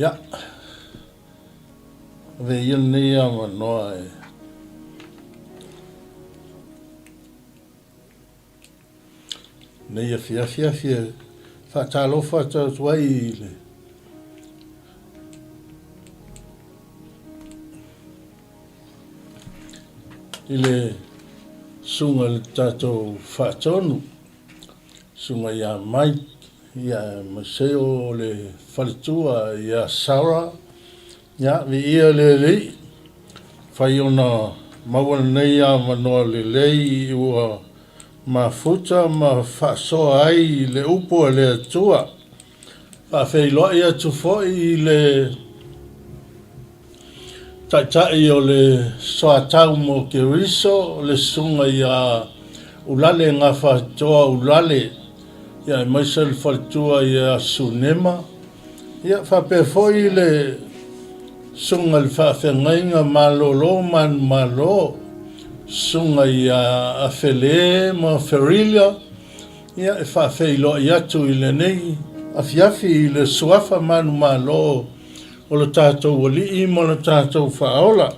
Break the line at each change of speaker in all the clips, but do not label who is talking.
Ia, avea ia lenei avanoa e Nei afiafi afi e faatalofa atu ai i le i le susuga i le tatou faatonu, susuga ia Mike, ia aemaise o le faletua ia Sarah, Ia, viia le Alii, fai ona maua lenei avanoa lelei ua mafuta ma faasoa ai le upu a le Atua. Faafeiloai atu foi i le Taitai o le Soatau mo Keriso, le Susuga ia Ulale Gafatoa Ulale, ia aemaise le faletua ia Sunema, Ia faapea foi le Susuga i le Faafeagaiga Malolo Manumalo, Susuga ia Afele ma Ferilia, ia e faafeiloai atu i lenei afiafi i le Suafa Manumalo o lo tatou Alii ma lo tatou Faaola.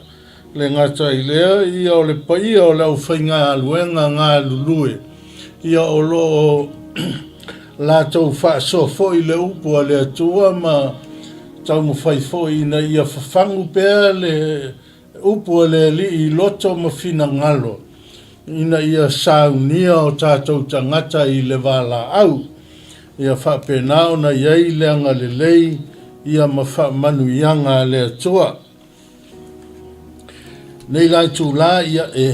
Le gata i lea, ia o le paia o le aufaigaluega galulue, ia o lo o latou faasoa foi le upu a le Atua ma taumafai foi ina ia fafagu pea le upu a le Alii i loto ma finagalo, ina ia saunia o tatou tagata i le valaau, ia faapena ona i ai le agalelei ia ma faamanuiaga a le Atua. Nei la itulā ia e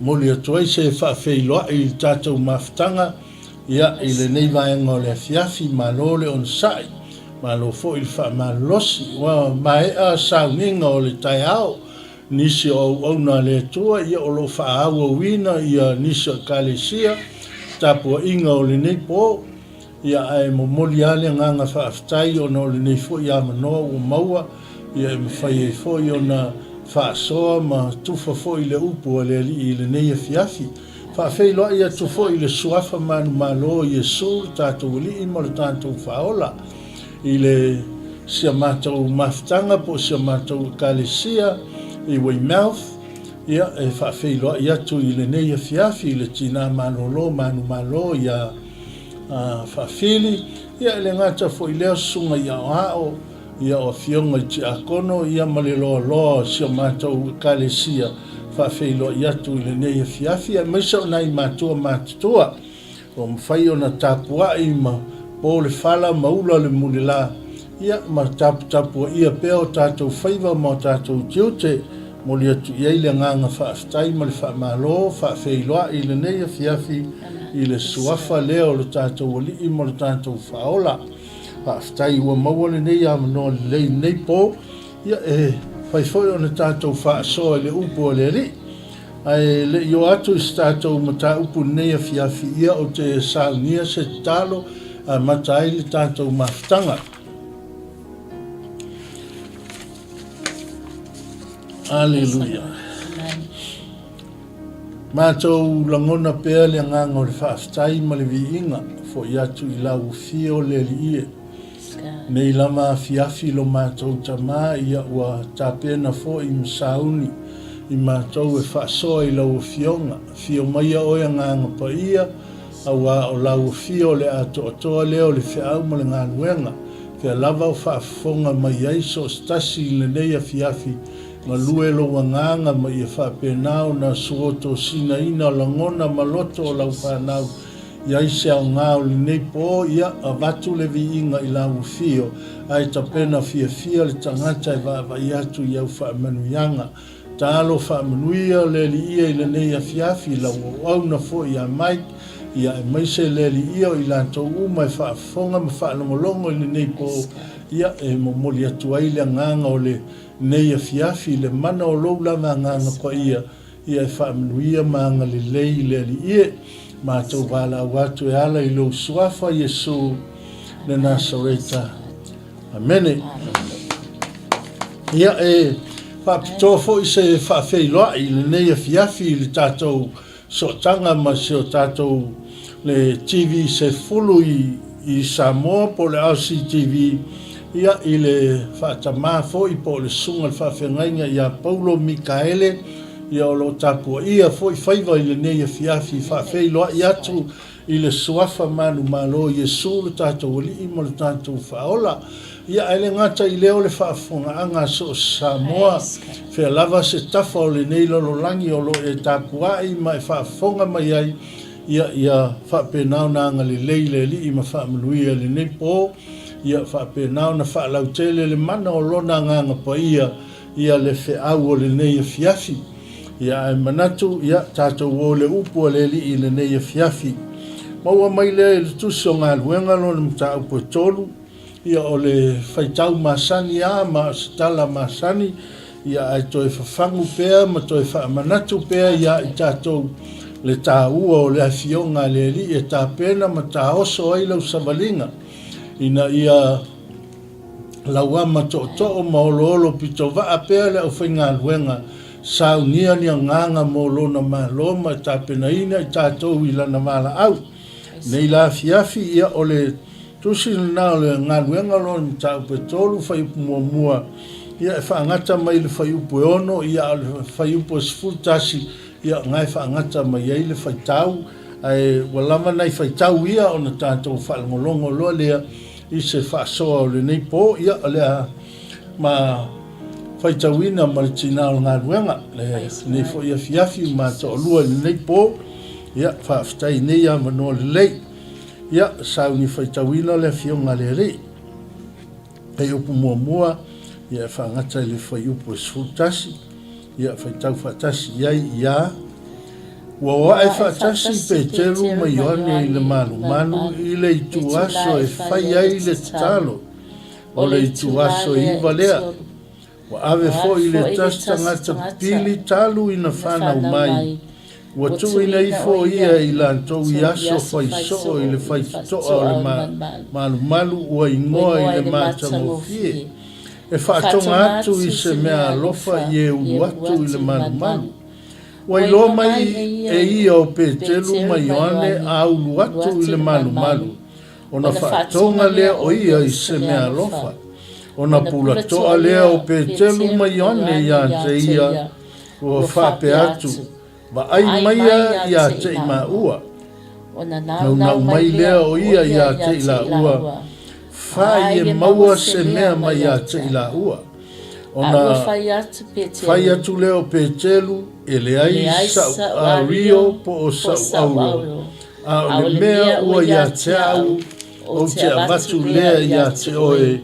momoli atu ai se faafeiloai i le tatou mafutaga ia i lenei vaega o le afiafi. Malo le onosai, malo foi le faamalolosi. Ua maea sauniga o le taeao, nisi o auauna a le Atua ia o lo o faaauauina ia nisi o Ekalesia, tapuaiga o lenei po. Ia, ae momoli lava le agaga faafetai ona o lenei foi avanoa ua maua, ia e mafai ai foi ona faasoa ma tufa foi le upu a le Alii i lenei afiafi. Faafeiloai atu foi i le Suafa manumalo o Iesu, le tatou Alii ma le tatou Faaola, i le si a matou mafutaga po o si a matou Ekalesia i Weymouth, ia e faafeiloai atu i lenei afiafi i le Tina malolo manumalo ia Faafili, ia e le gata foi i lea susuga i aoao, ia o afioga i tiakono, ia ma le loaloa o si o matou Ekalesia faafeiloai atu i lenei afiafi, aemaise o nai matua matutua ua mafai ona tapuai ma po le fala ma ula le mulila, ia ma taputapuaia pea o tatou faiva ma o tatou tiute. Momoli atu i ai le agaga faafetai ma le faamalo faafeiloai i lenei afiafi i le Suafa lea o le tatou Alii ma le tatou Faaola. Faafetai ua maua lenei avanoa lelei i lenei po, ia e fai foi ona tatou faasoa i le upu a le Alii. Ae le i oo atu i se tatou mataupu i lenei afiafi, ia ou te saunia se tatalo e amata ai le tatou mafutaga. Aleluia. Matou lagona pea le agaga o le faafetai ma le viiga, foi atu i lau afio le Alii e. Nei lava afiafi lo matou Tama ia ua tapena foi ma sauni i matou e faasoa i lau Afioga. Afio maia oe Agaga Paia, auā o lau afio o le atoatoa lea o le feau ma le galuega. Fea lava o faafofoga mai ai so o se tasi i lenei afiafi, galue lou agaga ma ia faapena ona suotosinaina lagona ma loto o lau fanau i ai se aoga o lenei po, ia avatu le viiga i lau afio, ae tapena fiafia le tagata e vaavaai atu i au faamanuiaga. Talo faamanuia le Alii i lenei afiafi, lau auauna foi ia Mike, ia aemaise le Alii o i latou uma e faafofoga ma faalogologo i lenei po, ia e momoli atu ai le agaga o lenei afiafi, le mana o lou lava Agaga Paia, ia e faamanuia ma agalelei le Alii e matou valaau atu e ala i lou Suafa Iesu le Nasareta. Amene. Ia e faapitoa foi se faafeiloai i lenei afiafi i le tatou sootaga ma si o tatou le TV se fulu i Samoa po o le RCTV. ia, i le faatama foi po o le susuga i le faafeagaiga ia Paulo Mikaele, ia o lo o tapuaia foi faiva i lenei afiafi faafeiloai atu i le Suafa manumalo o Iesu lo tatou Alii ma lo tatou Faaola. Ia, ae le gata i lea o le faafofogaaga a so o se Samoa, fea lava se tafa o lenei lalolagi o lo o e tapuai ma e faafofoga mai ai, ia, ia faapena ona agalelei le Alii ma faamanuia i lenei po, ia faapena ona faalautele le mana o Lona Agaga Paia ia le feau o lenei afiafi. Ia, ae manatu, ia, tatou o i le Upu a le Alii i lenei afiafi. Maua mai lea i le Tusi o Galuega lona mataupu e tolu, ia, o le faitau masani lava ma o se tala masani, ia, ae toe fafagu pea ma toe faamanatu pea iā i tatou le taua o le Afioga a le Alii e tapena ma taoso ai lau savaliga, ina ia Lauama tootoo ma oloolo pitovaa pea le aufaigaluega, saunia ni agaga mo lona Malo ma e tapenaina i tatou i lana valaau. Nei la afiafi, ia o le tusi lena o le galuega loa le mataupu e tolu, fuaiupu muamua, ia e faagata mai i le fuaiupu e ono, ia a o le fuaiupu e 11, ia na e faagata mai ai le faitau, ae ua lava nai faitau ia ona tatou faalogologo loa lea i se faasoa o lenei po, ia o le a ma faitauina ma le tina o le galuega lenei foi afiafi ma toalua i lenei po. Ia, faafetai i nei avanoa lelei. Ia, sauni faitauina le Afioga a le Alii. Fuaiupu muamua, ia e faagata i le fuaiupu e 11, ia faitau faatasi i ai ia. Ua o ae faatasi Peteru ma Ioane i le malumalu i le ituaso e fai ai le tatalo, o le ituaso e iva lea. Ua ave foi le tasi tagata pili talu ina fanau mai, ua tuuina ifo ia i latou i aso fai soo i le faitotoa o le malumalu ua igoa i le matagofie, e faatoga atu i se mea alofa i e ulu atu i le malumalu. Ua iloa mai e ia o Peteru ma Ioane a ulu atu i le malumalu, Ona faatoga lea o ia i se mea alofa. Ona pulatoa lea o Peteru ma Ioane iā te ia, ua faapea atu, Vaai maia iā te i māua. Naunau mai lea o ia iā te i lāua, Whai e maua se mea mai iā te i lāua. Ona fai atu lea o Peteru, E leai sa'u ario po o sa'u auro, a o le mea ua iā te a'u, ou te avatu lea iā te oe,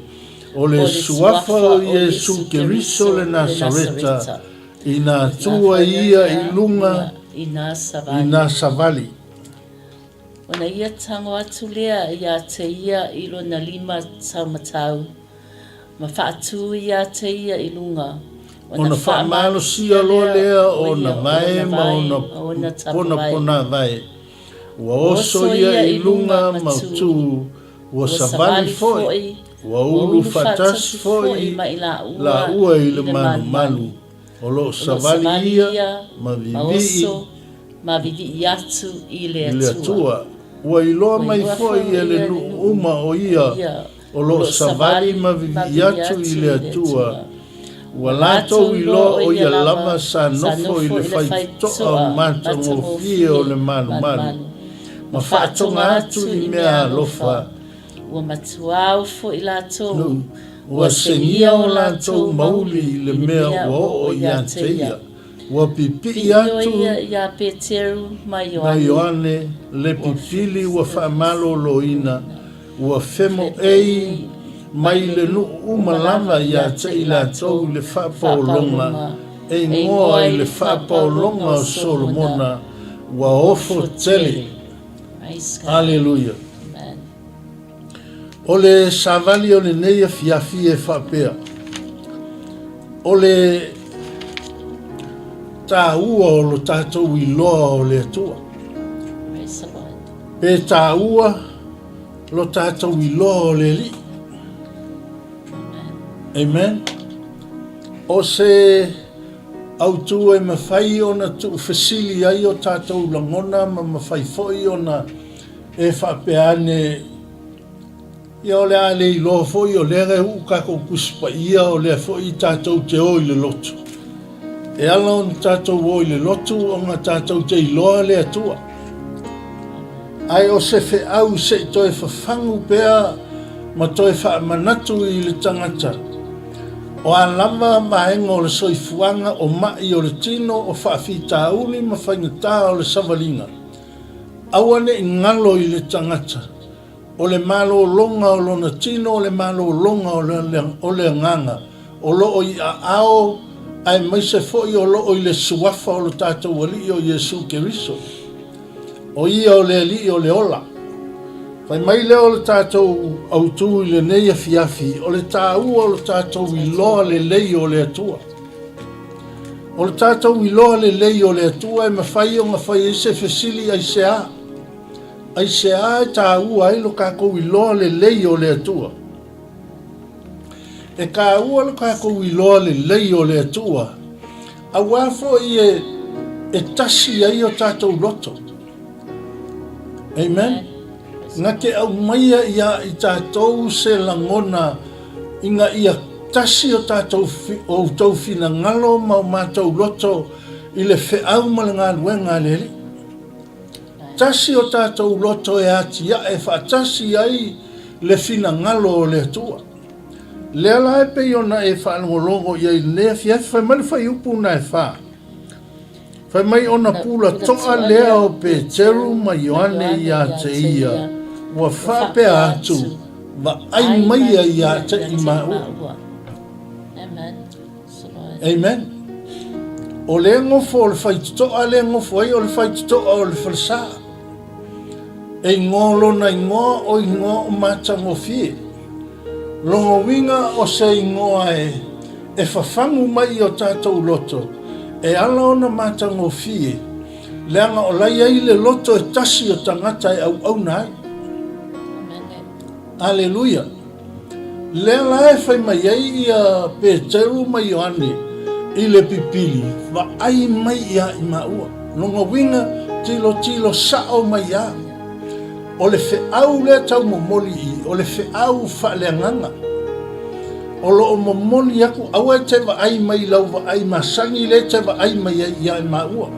o le Suafa o Iesu Keriso le Nasareta, inā tū ai ia i lunga i nā savali.
Ona ia tango atu lea iā te ia i lona lima taumatau. Ma faatū iā te ia i lunga.
Ona faamalosia loa lea o ona vae ma ona ponaponavae, ua oso ia i lunga ma tū, ua savali foi, ua ulu faatasi foi lāua i le malumalu. O lo o savali ia ma vivii
ma vivii atu i le
Atua. Ua iloa mai foi e le nuu uma o ia o lo o savali ma vivii atu i le Atua. Ua latou iloa o ia lava sa nofo i le faitotoa matagofie o le malumalu, ma faatoga atu i mea alofa.
Ua matuā foi latou,
ua segia o latou mauli i le mea ua oo ia te ia. Ua pipii atu
iā Peteru ma
Ioane le pipili ua faamaloloina, ua femoei mai le nuu uma lava ia te i latou i le faapaologa, e igoa i le faapaologa o Solomona, ua ofo tele. Aleluia. O le savali o lenei afiafi e faapea, o le taua o lo tatou iloa o le Atua. Pe taua lo tatou iloa o le Alii. Amen. O se autu e mafai ona tuufesili ai o tatou lagona ma mafai foi ona e faapea ane. Ia o le a le iloa foi o lea e uu tatou Tusi Paia o lea foi tatou te o i le lotu. E ala ona tatou o i le lotu ona tatou te iloa le Atua. Ae o se feau se i toe fafagu pea ma toe faamanatu i le tagata, o a lava vaega o le soifuaga, o ma'i o le tino, o faafitauli ma faigata o le savaliga, aua ne i galo i le tagata, O le malologa o lona tino o le malologa o le agaga o lo o i aao aemaise foi o lo o i le suafa o lo tatou Alii o Iesu Keriso. O ia o le Alii o le ola. Fai mai lea o le tatou autu i lenei afiafi, o le taua o lo tatou iloa lelei o le Atua. O le tatou iloa lelei o le Atua e mafai ona fai ai se fesili aisea? Aisea e taua ai lo tatou iloa lelei o le Atua? E taua lo tatou iloa lelei o le Atua, auā foi e, e tasi ai o tatou loto. Amen. Na te aumaia iā i tatou se lagona ina ia tasi o tatou, o outou finagalo ma o matou loto i le feau ma le galuega a le Alii. Tasi o tatou loto e atiae faatasi ai le finagalo o le Atua. Lea la e pei ona e faalogologo i ai i lenei afiafi, fai mai le fuaiupu na e fa. Fai mai ona pula toa lea o Peteru ma Ioane ia te ia, ua faapea atu, Vaai maia ia te i maua.
Amen.
Amen. O le gofo o le faitotoa lea e gofo ai o le faitotoa o le falesa. E igoa lona igoa o igoa o matagofie. Lona uiga o se igoa e, e fafagu mai i o tatou loto, e ala ona matagofie, leaga o la i ai le loto e tasi o tagata e auauna ai. Aleluia. Lea la e fai mai ai ia Peteru ma Ioane i le pipili, vaai mai ia i maua. Lona uiga, tilotilo sao mai ia. O le feau lea tau momoli i, o le feau faaleagaga. O lo o momoli aku, aua e te vaai mai i lau vaai masani lea e te vaai mai ai ia i maua.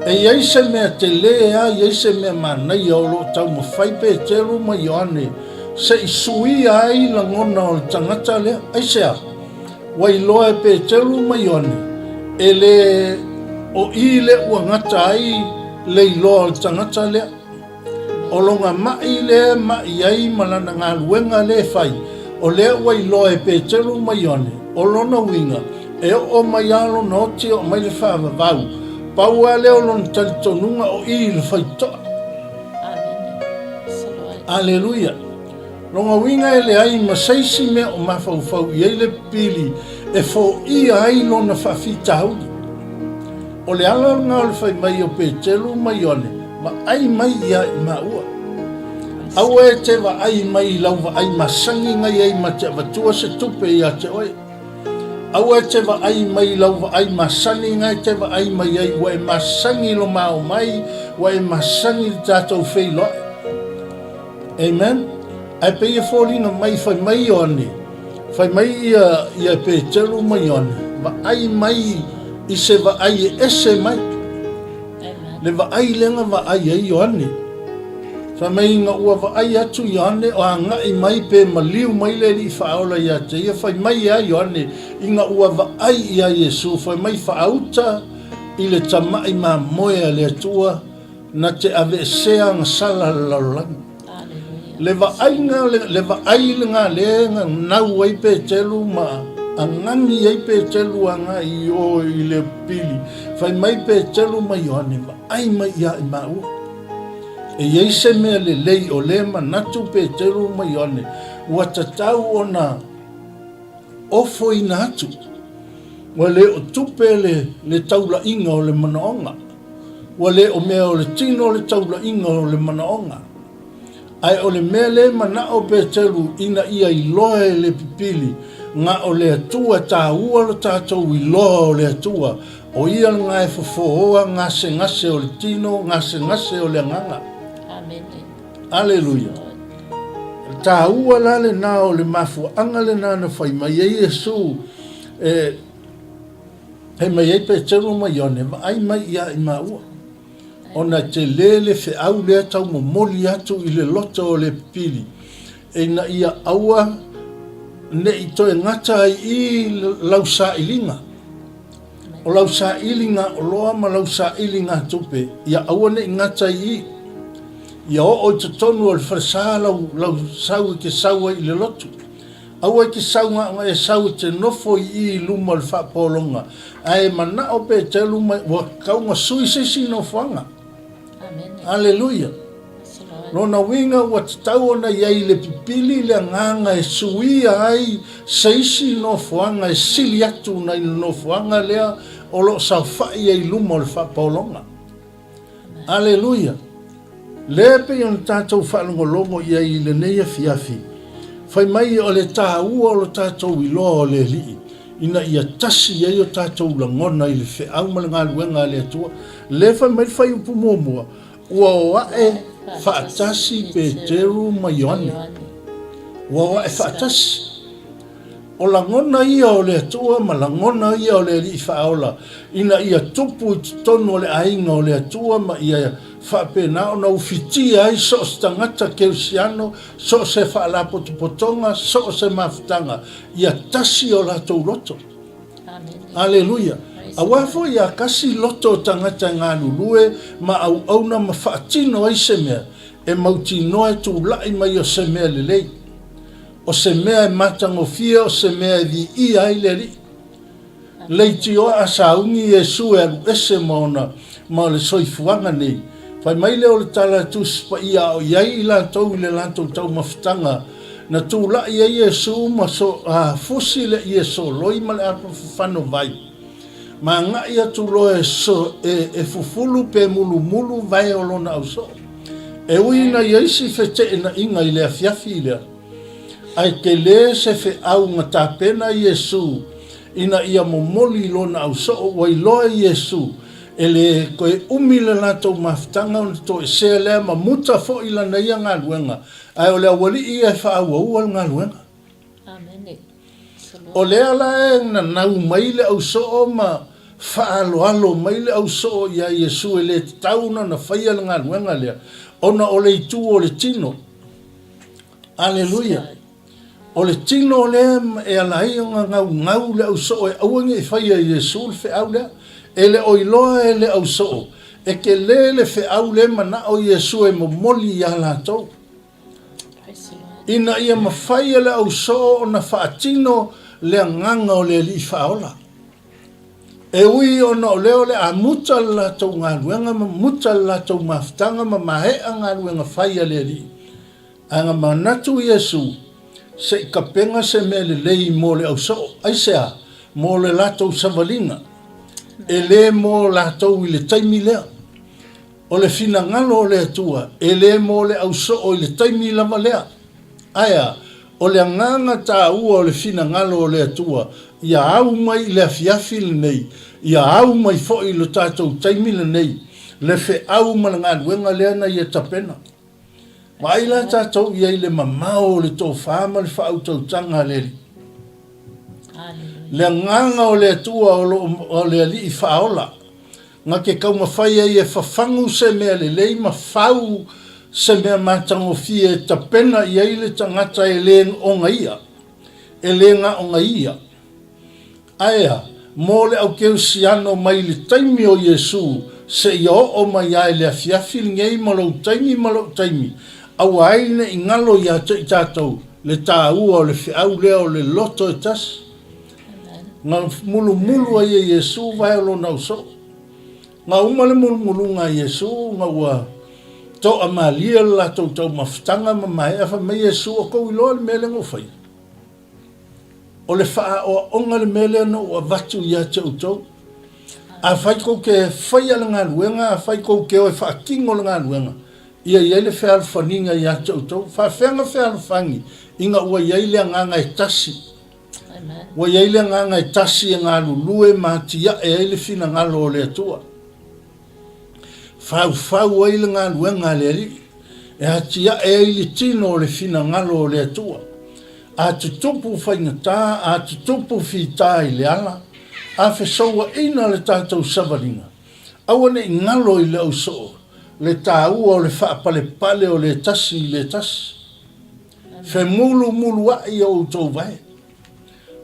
E i ai se mea telē a i ai se mea manaia o lo o taumafai Peteru ma Ioane se i suia ai lagona o le tagata lea? Aisea? Ua iloa e Peteru ma Ioane, e le o i le ua gata ai le iloa o le tagata lea. O lona maʻi lea e maʻi ai ma lana galuega lea e fai, o lea ua iloa e Peteru ma Ioane, o lona uiga, e oo mai lava lona oti oo mai le faavavau, pau lava lea o lona talitonuga o i le faitotoa. Aleluia! Lona uiga e leai ma se isi mea o mafaufau i ai le pili e foia ai lona faafitauli. O le ala lena o le fai mai o Peteru ma Ioane, Vaai mai ia i maua. Aua e te vaai mai i lau vaai masani na i ai ma te avatua se tupe ia te oe. Aua e te vaai mai i lau vaai masani na e te vaai mai ai ua e masani lo mao mai, ua e masani le tatou feiloai. Amen. Ae pei e foliga mai fai mai Ioane, fai mai ia ia Peteru ma Ioane, vaai mai i se vaai e ese mai. Le vaai lea na vaai ai Ioane. Fai mai ina ua vaai atu Ioane o agai mai pe maliu mai le Alii Faaola ia te ia, fai mai ia Ioane ina ua vaai ia Iesu, fai mai faauta i le tamai mamoe a le Atua, Na te aveesea agasala le lalolagi. Le vaaiga, le vaai lena lea na nau ai Petelu ma agani ai Petelu agai i o i le pili. Fai mai Petelu ma Ioane, vaai mai ia i maua. E i ai se mea lelei o lea manatu Petelu ma Ioane, ua tatau ona ofoina atu. Ua le o tupe le, le taulaiga o le manaoga. Ua le o mea o le tino le taulaiga o le manaoga. Ae o le mea lea e manao Peteru ina ia iloa e le pipili, na o le Atua e taua lo tatou iloa o le Atua, o Ia lena e fofooa gasegase o le tino, gasegase o le agaga.
Amene.
Aleluia. taua la lena o le mafuaaga lena na fai mai ai Iesu e fai mai ai Peteru ma Ioane, vaai mai ia i maua, ona e tele le feau lea tau momoli atu i le loto o le pipili, ina ia aua ne i toe gata ai i lau sailiga. O lau sailiga oloa ma lau sailiga tupe, ia aua ne i gata i i. Ia oo i totonu o le falesa lau, lau sau e te sau ai i le lotu. Aua e te sau na ona e sau e te nofo i i i luma o le faapologa, ae manao Petelu ma ua tatau ona sui se isi nofoaga. Aleluia! Lona uiga ua tatau ona i ai i le pipili le agaga e suia ai se isi nofoaga e sili atu nai le nofoaga lea o lo o saofai ai i luma o le faapaologa. Aleluia! Lea e pei ona tatou faalogologo i ai i lenei afiafi, fai mai o le taua o lo tatou iloa o le Alii, ina ia tasi ai o tatou lagona i le feau ma le galuega a le Atua. Lea fai mai le fuaiupu muamua, Ua o ae faatasi Peteru ma Ioane. Ua o ae faatasi. O lagona ia o le Atua ma lagona ia o le Alii Faaola ina ia tupu i totonu o le aiga o le Atua ma ia faapena ona ufitia ai so o se tagata kerisiano, so o se faalapotopotoga, so o se mafutaga, ia tasi o latou loto. Aleluia! Aua foi a tasi loto o tagata e galulue ma auauna ma faatino ai se mea, e mautinoa e tulai mai o se mea lelei. O se mea e matagofie, o se mea e viia ai le Alii. Leitioa a sauni Iesu e alu ese ma ona ma le soifuaga nei. Fai mai lea o le tala a Tusi Paia a o i ai i latou i le latou taumafataga, na tulai ai Iesu ma so, a, fusi le ie soloi ma le apa fafano vai. Ma agai atu loa e, so, e, e fufulu pe mulumulu vae o lona ausoo. E ui ina i ai si feteenaiga i le afiafi lea, ae tele se feau na tapena Iesu ina ia momoli i lona ausoo, ua iloa e Iesu e le toe umi le latou mafutaga ona toesea lea ma muta foi lana ia galuega, ae o le aualii ia e faaauaua le galuega. O lea la e nanau mai le ausoo ma faaaloalo mai le ausoo iā Iesu e le tatau ona na faia le galuega lea, ona o le itu o le tino. Aleluia! O le tino lea e ala ai ona gaugau le ausoo e aua ne i faia e Iesu le feau lea. E le o iloa e le ausoo, e tele le feau lea manao Iesu e momoli iā latou. Ina ia mafai e le ausoo ona faatino le agaga o le Alii Faaola. E ui ona o lea o le a muta le latou galuega ma muta le latou mafutaga ma maea galuega fai a le Alii, ae na manatu Iesu, se i tapena se mea lelei mo le ausoo. Aisea? Mo le latou savaliga. E le mo latou i le taimi lea. O le finagalo o le Atua, e le mo le ausoo i le taimi lava lea. Ae a? O le agaga taua o le finagalo o le Atua, ia au mai i le afiafi lenei, ia au mai foi i lo tatou taimi lenei, le feau ma le galuega lea na Ia tapena. Vaai la tatou i ai i le mamao o le tofa ma le faautautaga a le Alii. Le agaga o le Atua o lo o le Alii faaola. Na te taumafai ai e fafagu se mea lelei ma fau se mea matagofie e tapena i ai le tagata e le ogaia, e le na ona ia. Ae a, mo le aukerisiano mai le taimi o Iesu seia oo mai a i le afiafi lenei ma lou taimi ma lou taimi, aua ai ne i galo ia te i tatou le taua o le feau lea o le loto e tasi. Na mulumulu ai e Iesu vae o lona ausoo. Na uma le mulumuluga a Iesu, na ua toamalie le latou taumafataga ma maea, fai mai Iesu, O kou iloa le mea lea na ou faia? O le faaoaoga le mea lea na ou avatu ia te outou. Afai tou te faia le galuega, afai tou te o e faatino le galuega, ia i ai le fealofaniga ia te outou. Faafefea na fealofani ina ua i ai le agaga e tasi? Ua i ai le agaga e tasi e galulue ma atiae ai le finagalo o le Atua. Faufau ai le galuega a le Alii. E atiae ai le tino o le finagalo o le Atua. A tutupu faigata, a tutupu fita i le ala, a fesouaina le tatou savaliga, aua ne i galo i le ausoo le taua o le faapalepale o le tasi i le tasi. Femulumuluai o outou vae.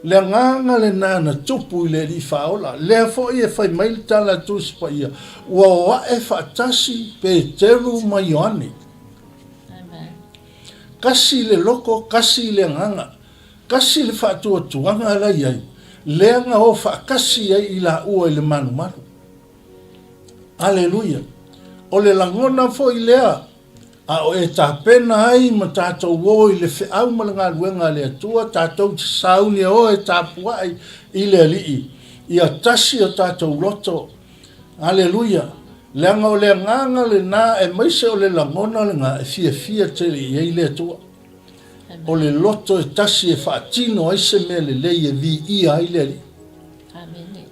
Le agaga lena na tupu i le Alii Faaola. Lea foi e fai mai le tala a Tusi Paia, ua o ae faatasi Peteru ma Ioane. Kasi le loko, kasi le agaga, kasi le faatuatuaga la i ai, lea na o faatasi ai i laua i le malumalu. Aleluia! O le lagona foi lea A o e tapena ai ma tatou o i le feau ma le galuega a le Atua, tatou te sauni e o e tapuai i le Alii, ia tasi o tatou loto. Aleluia! Leaga o le agaga lena aemaise o le lagona lena e fiafia tele i ai le Atua. O le loto e tasi e faatino ai se mea lelei e viia ai le Alii.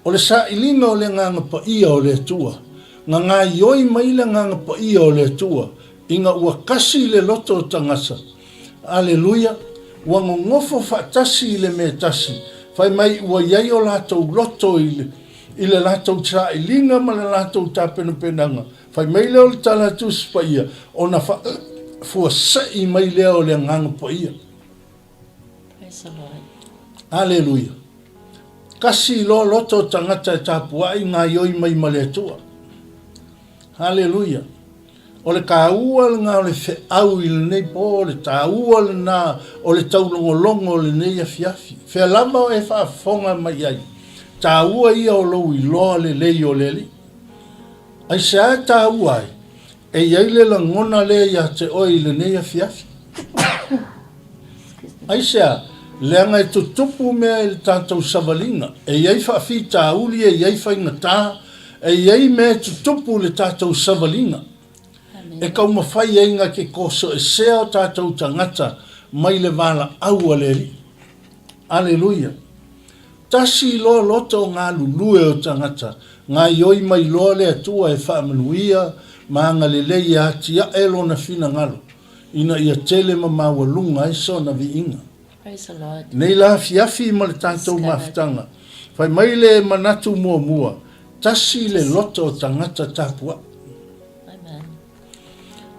O le sailiga o le Agaga Paia o le Atua, na gaioi mai le Agaga Paia o le Atua ina ua kasi le loto o tagata. Aleluia! Ua nonofo faatasi i le mea tasi, fai mai ua i ai o latou loto i le, i le latou sailiga ma le latou tapenapenaga. Fai mai lea o le tala a Tusi Paia, ona faafuasei mai lea o le Agaga Paia.
Praise the Lord.
Aleluia. Kasi loa loto o tagata e tapuai gaioi mai ma le Atua. Aleluia. O le taua lena o le feau i lenei po, o le taua lena o le taulogologo o lenei afiafi. Fea lava o e faafofoga mai ai, taua ia o lou iloa lelei o le Alii. Aisea e taua ai? E i ai le lagona lea ia te oe i lenei afiafi. Aisea? Leaga e tutupu mea i le tatou savaliga. E i ai faafitauli, e i ai faigata, e i ai mea e tutupu i le tatou savaliga. E taumafai ai na te tosoesea o tatou tagata mai le valaau a le Alii. Aleluia! Tasi loa loto o galulue o tagata, gaioi mai loa le Atua e faamanuia ma agalelei e atiae lona finagalo, ina ia tele ma maualuga ai sona viiga. Nei la afiafi ma le tatou mafutaga, fai mai le manatu muamua, tasi le loto o tagata tapuai.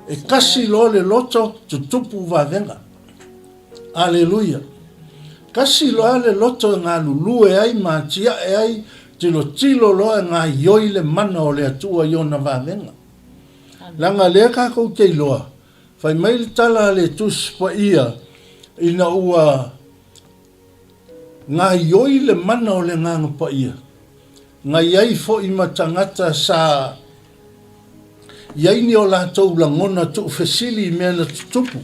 E kasi loa le loto, tutupu vavega. Aleluia! Kasi loa le loto e galulue ai ma atiae ai, tilotilo loa e gaioi le mana o le Atua i ona vavega. Leaga lea takou te iloa, fai mai le tala a le Tusi Paia, ina ua gaioi le mana o le Agaga Paia, na i ai foi ma tagata sa i ai ni o latou lagona tuufesili i mea na tutupu.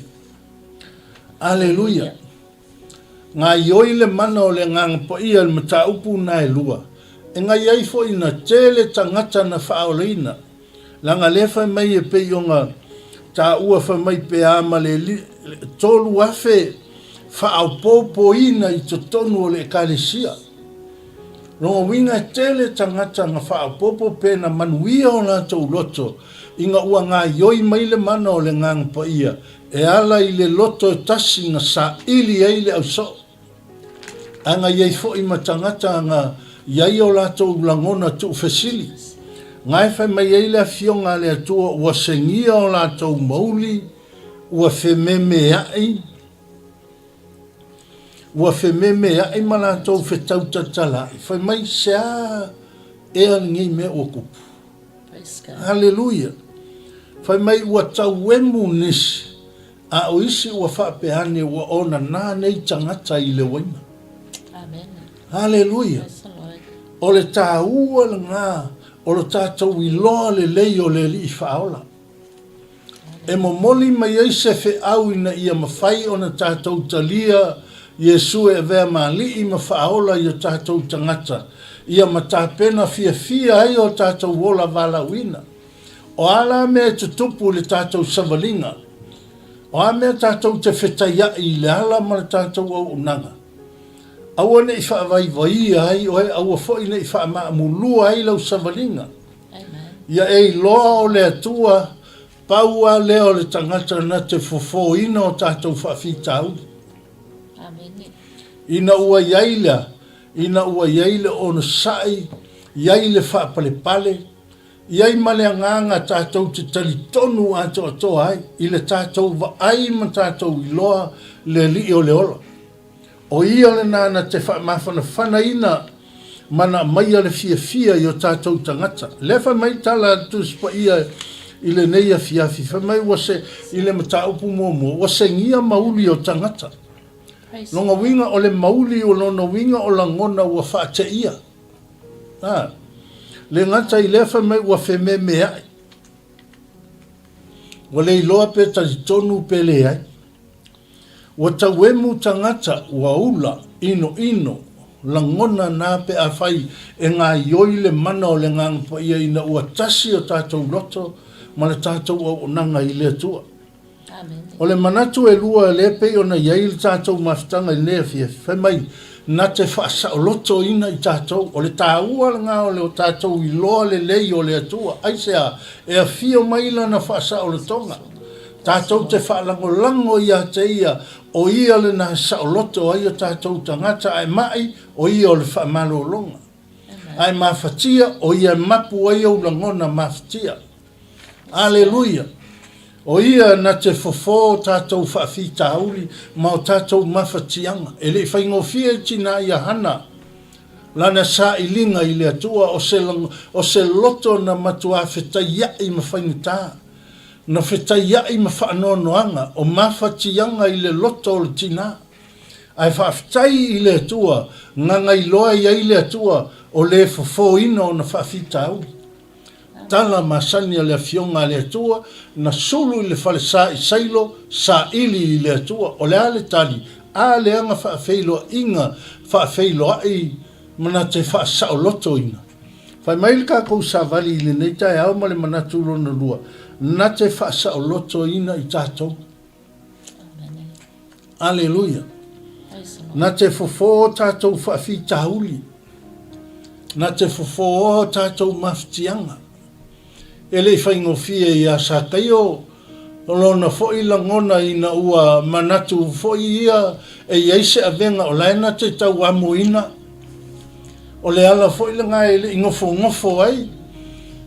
Aleluia! Gaioi le mana o le Agaga Paia i le mataupu na e lua, e gai ai foi na tele tagata na faaolaina. Leaga lea fai mai e pei ona taua fai mai pe a ma le 3000 faaopoopoina i totonu o le Ekalesia. Lona uiga e tele tagata na faaopoopo pe na manuia o latou loto ina ua gaioi mai le mana o le Agaga Paia e ala i le loto e tasi na saili ai le ausoo. A na i ai foi ma tagata na i ai o latou lagona tuufesili, na e fai mai ai le Afioga a le Atua ua segia o latou mauli, ua fememeai, ua fememeai ma latou fetautatalaai, fai mai, Sea ea lenei mea ua tupu? Haleluia! Fai mai ua tauemu nisi, a o isi ua faapea ane ua onana nei tagata i le uaina. Haleluia! O le taua lena o lo tatou iloa lelei o le Alii Faaola. E momoli mai ai se feau ina ia mafai ona tatou talia Iesu e avea ma Alii ma Faaola i o tatou tagata, ia ma tapena fiafia ai o tatou ola valaauina. O a la mea e tutupu i le tatou savaliga? O a mea tatou te fetaiaʻi i le ala ma le tatou auaunaga? Aua ne i faavaivaia ai oe, aua foi ne i faamaamulua ai lau savaliga. Ia e iloa o le Atua. Pau lava lea o le tagata na te fofōina o tatou faafitauli. Ina ua i ai lea, ina ua i ai le onosai, i ai le faapalepale, i ai ma le agaga tatou te talitonu atoatoa ai i le tatou vaai ma tatou iloa le Alii o le ola. O Ia lena na te faamafanafanaina ma na aumaia le fiafia i o tatou tagata. Lea fai mai le tala a le Tusi Paia i lenei afiafi, fai mai ua se, i le mataupu muamua, ua segia mauli o tagata. Lona uiga o le mauli o lona uiga o lagona ua faateia. A, le gata i lea fai mai ua fememeai. Ua le iloa pe talitonu pe leai. Ua tauemu tagata, ua ula, inoino, lagona na pe afai e gaioi le mana o le Agaga Paia ina ua tasi o tatou loto ma le tatou auaunaga i le Atua. O le manatu e lua lea pei ona i ai le tatou mafutaga i lenei afiafi, fai mai, na te faasaolotoina i tatou. O le taua lena o le o tatou iloa lelei o le Atua. Aisea? E afio mai Lana faasaolotoga. Tatou te faalagolago ia te Ia, o Ia lena e saoloto ai o tatou tagata ae mai, o Ia o le faamalologa. Ae mafatia, o Ia e mapu ai ou lagona mafatia. Aleluia! O Ia na te fofo o tatou faafitauli ma o tatou mafatiaga. E le i faigofie i tina ia Hana lana sailiga i le Atua, o se, o se loto na matuā fetaiaʻi ma faigata. Na fetaiaʻi ma faanoanoaga o mafatiaga i le loto o le tina. Ae faafetai i le Atua, gagailoa i ai le Atua o le fofoina ona faafitauli. Tala masani a le Afioga a le Atua, na sulu i le falesa i Sailo, saili i le Atua. O le a le tali? A leaga faafeiloaiga faafeiloai ma na te faasaolotoina. Fai mai le tatou savali i lenei taeao ma le manatu lona lua, na te faasaolotoina i tatou. Aleluia. Na te fofo o tatou faafitauli. Na te fofo o tatou mafatiaga. E le i faigofie iā Sakaio lona foi lagona ina ua manatu foi ia e i ai se avega o la e na te tauamoina. O le ala foi lena e le i nofonofo ai,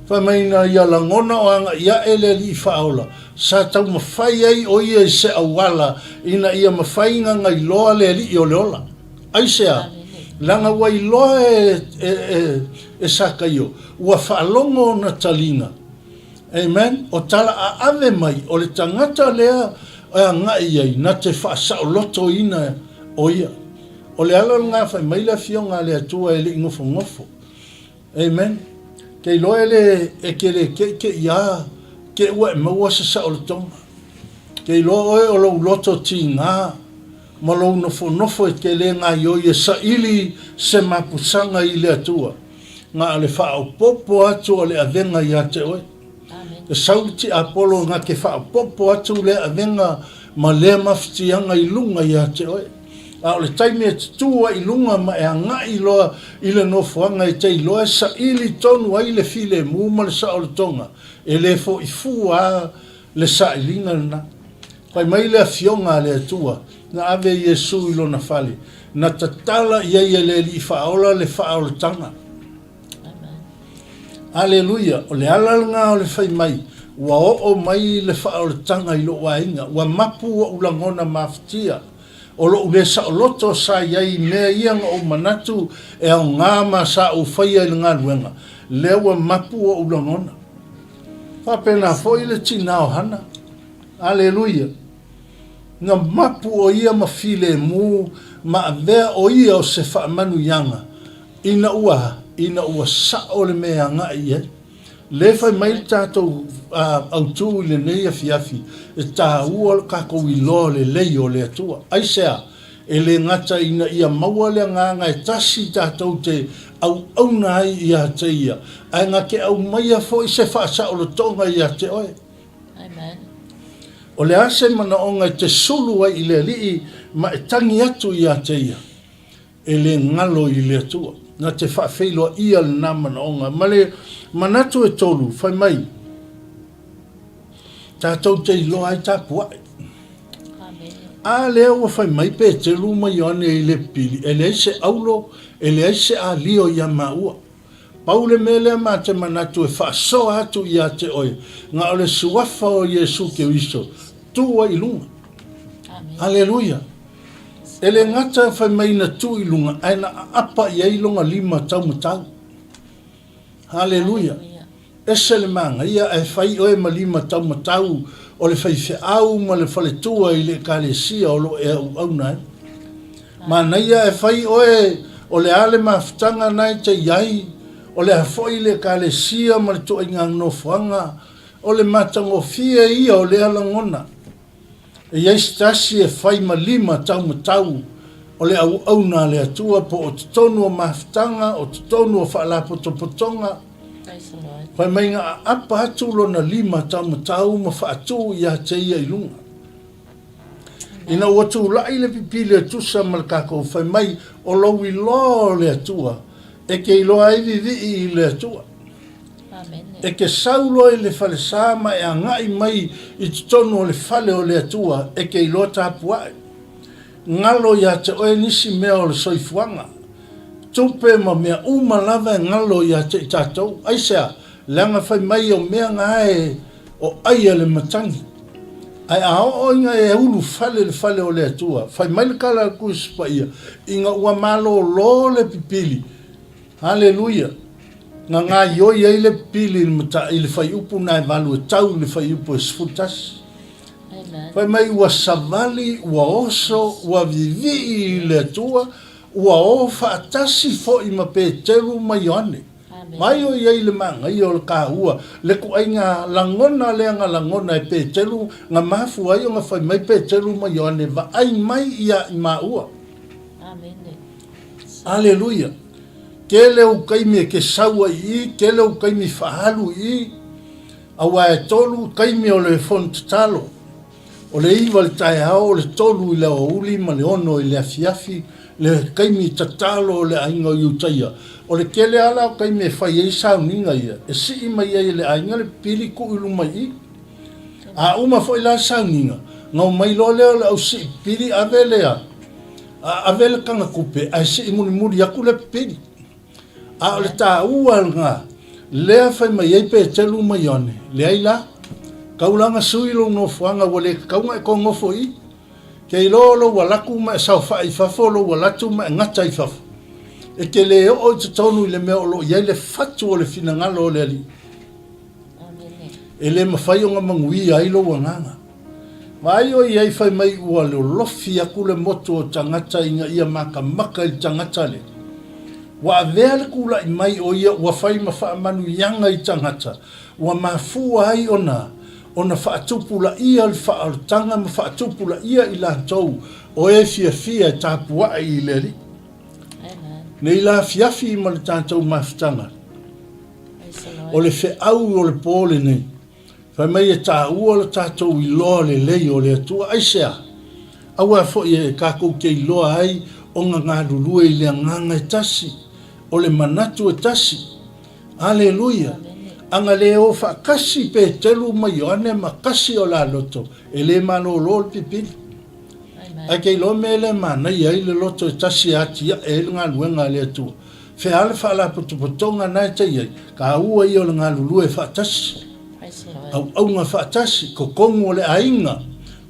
fai mai ina ia lagona o agaʻi aʻe le Alii Faaola, sa taumafai ai ʻo ia i se auala ina ia mafai na iloa le Alii o le ola. Aisea? Leaga ua iloa e, e, e, e Sakaio, ua faalogo ona taliga. Amen. O tala aave mai o le tagata lea e agai i ai, na te faasaolotoina o ia. O le ala lena fai mai le Afioga a le Atua e le i nofonofo. Amen. Ke iloa e le e ke le keʻikeʻi a ke ua e maua se saolotoga. Ke iloa oe o lou loto tigā ma lou nofonofo e te le gaioi e saili se mapusaga i le Atua, na o le faaopoopo atu o le avega ia te oe. E sau le tiapolo na te faaopoopo atu lea avega ma lea mafatiaga i luga ia te oe. A o le taimi e te tu ai i luga ma e agai loa i le nofoaga e te iloa e saili tonu ai le filemu ma le saolotoga, e le foʻi fua a le sailiga lena. Fai mai le Afioga a le Atua, na ave Iesu i lona fale, na tatala i ai e le Alii Faaola le faaolataga. Aleluia! O le ala lena o le fai mai, ua oo mai le faaolataga i lou aiga, ua mapu oʻu lagona mafatia. O loʻu le saoloto sa i ai i mea ia na ou manatu e aoga ma sa ou faia i le galuega, lea ua mapu oʻu lagona. Faapena foi le tina o Hana. Aleluia! Na mapu ʻo ia ma filemu ma avea ʻo ia o se faamanuiaga ina ua ina ua saʻo le mea e agai i ai. Lē fai mai le tatou autū i lenei afiafi, e tāua lo tatou iloa lelei o le Atua. Aisea? E le gata ina ia maua le agaga e tasi tatou te auauna ai ia te Ia, ae na te aumaia foi se faasaolotoga ia te oe.
Amen.
O le a se manaoga e te sulu ai i le Alii ma e tagi atu ia te Ia? E le galo i le Atua. Na te faafeiloaia lena manaoga. Ma le manatu e tolu, fai mai, Tatou te iloa ai tapuai. A lea ua fai mai Peteru ma Ioane i le pili, e leai se aulo, e leai se alio ia maua. Pau le mea lea ma te manatu e faasoa atu ia te oe, na o le Suafa o Iesu Keriso, tu ai i luga. Aleluia! E le gata fai mai na tu i luga, ae na aapa i ai lona lima taumatau. Aleluia! Ese le manaia ae fai oe ma lima taumatau o le faifeau ma le faletua i le Ekalesia o lo o e auauna ai. Manaia ae fai oe o le a le mafutaga na e te i ai, o le a foi le Ekalesia ma le tuaiga nofoaga, o le matagofie ia o lea lagona. E i ai se tasi e fai ma lima taumatau o le auauna a le Atua po o totonu o mafutaga, o totonu o faalapotopotoga. Fai mai na aapa atu lona lima taumatau ma faatu ia te ia i luga. Ina ua tulai le pipili e tusa ma le kakou fai mai o lou iloa o le Atua, e ke iloa ai vivii i le Atua. E ke sau loa i le falesa ma e agai mai i totonu o le fale o le Atua e ke iloa tapuae. Galo ia te oe nisi mea o le soifuaga. Tupe ma mea uma lava e galo ia te i tatou. Aisea? Leaga fai mai o mea na e o ai a le matagi. Ae a oo ina e ulu fale i le fale o le Atua, fai mai le tala a le Tusi Paia, ina ua malolo le pipili, Aleluia! Na gaioi ai le pili i le mata, i le fuaiupu na e valu e tau i le fuaiupu e 11. Fai mai ua savali, ua oso, ua vivii i le Atua, ua o faatasi foi ma Peteru ma Ioane. Mai o i ai le manaia o le kāua, le kuaiga lagona lea na lagona e Peteru, na mafua ai ona fai mai Peteru ma Ioane, Vaai mai ia i māua. Aleluia! Tele ou taimi e ke sau ai i i, tele ou taimi faaalu i i, aua e tolu taimi o le fono tatalo, o le iva i le taeao, o le tolu i le aoauli ma le ono i le afiafi, le taimi tatalo o le aiga o Iutaia. O le tele lava la o taimi e fai ai sauniga ia, e sii mai ai e le aiga le pili tuu i luma i i. A uma foi la le sauniga, na omai loa lea o le au sii pili ave lea, A ave le tagatupe ae sii mulimuli atu le pili. A o le taua lena, lea fai mai ai Peteru ma Ioane, Leai la, tau la na sui lou nofoaga ua le tatau na e toe nofo i i. Ke iloa o lou alatu ma e saofai i fafo, lou alatu ma e gata i fafo. E te le oo i totonu i le mea o lo o i ai le fatu o le finagalo o le Alii. E le mafai ona manuia ai lou agaga. Vaai oi ai fai mai ua lolofi aku le motu o tagata ina ia makamaka i le tagata lea. Ua avea le kulaʻi mai o ia ua fai ma faamanuiaga i tagata, ua mafua ai ona ona faatupulaia le faaolataga ma faatupulaia i latou o e fiafia e tapuaʻe i le Alii. Nei la afiafi ma le tatou mafutaga, o le feau o le po lenei, Fai mai e taua lo tatou iloa lelei o le Atua. Aisea? Aua foi e kakou te iloa ai ona galulue i le agaga e tasi, o le manatu e tasi. Aleluia! Ana le o faatasi Peteru ma Ioane ma kasi o la loto, e le malolo le pipili. Ae ke iloa mea lea e manaia ai le loto e tasi e atiae ai le galuega a le Atua. Fea le faalapotopotoga na e te i ai, taua ia o le galulue faatasi, auauna faatasi, totonu o le aiga,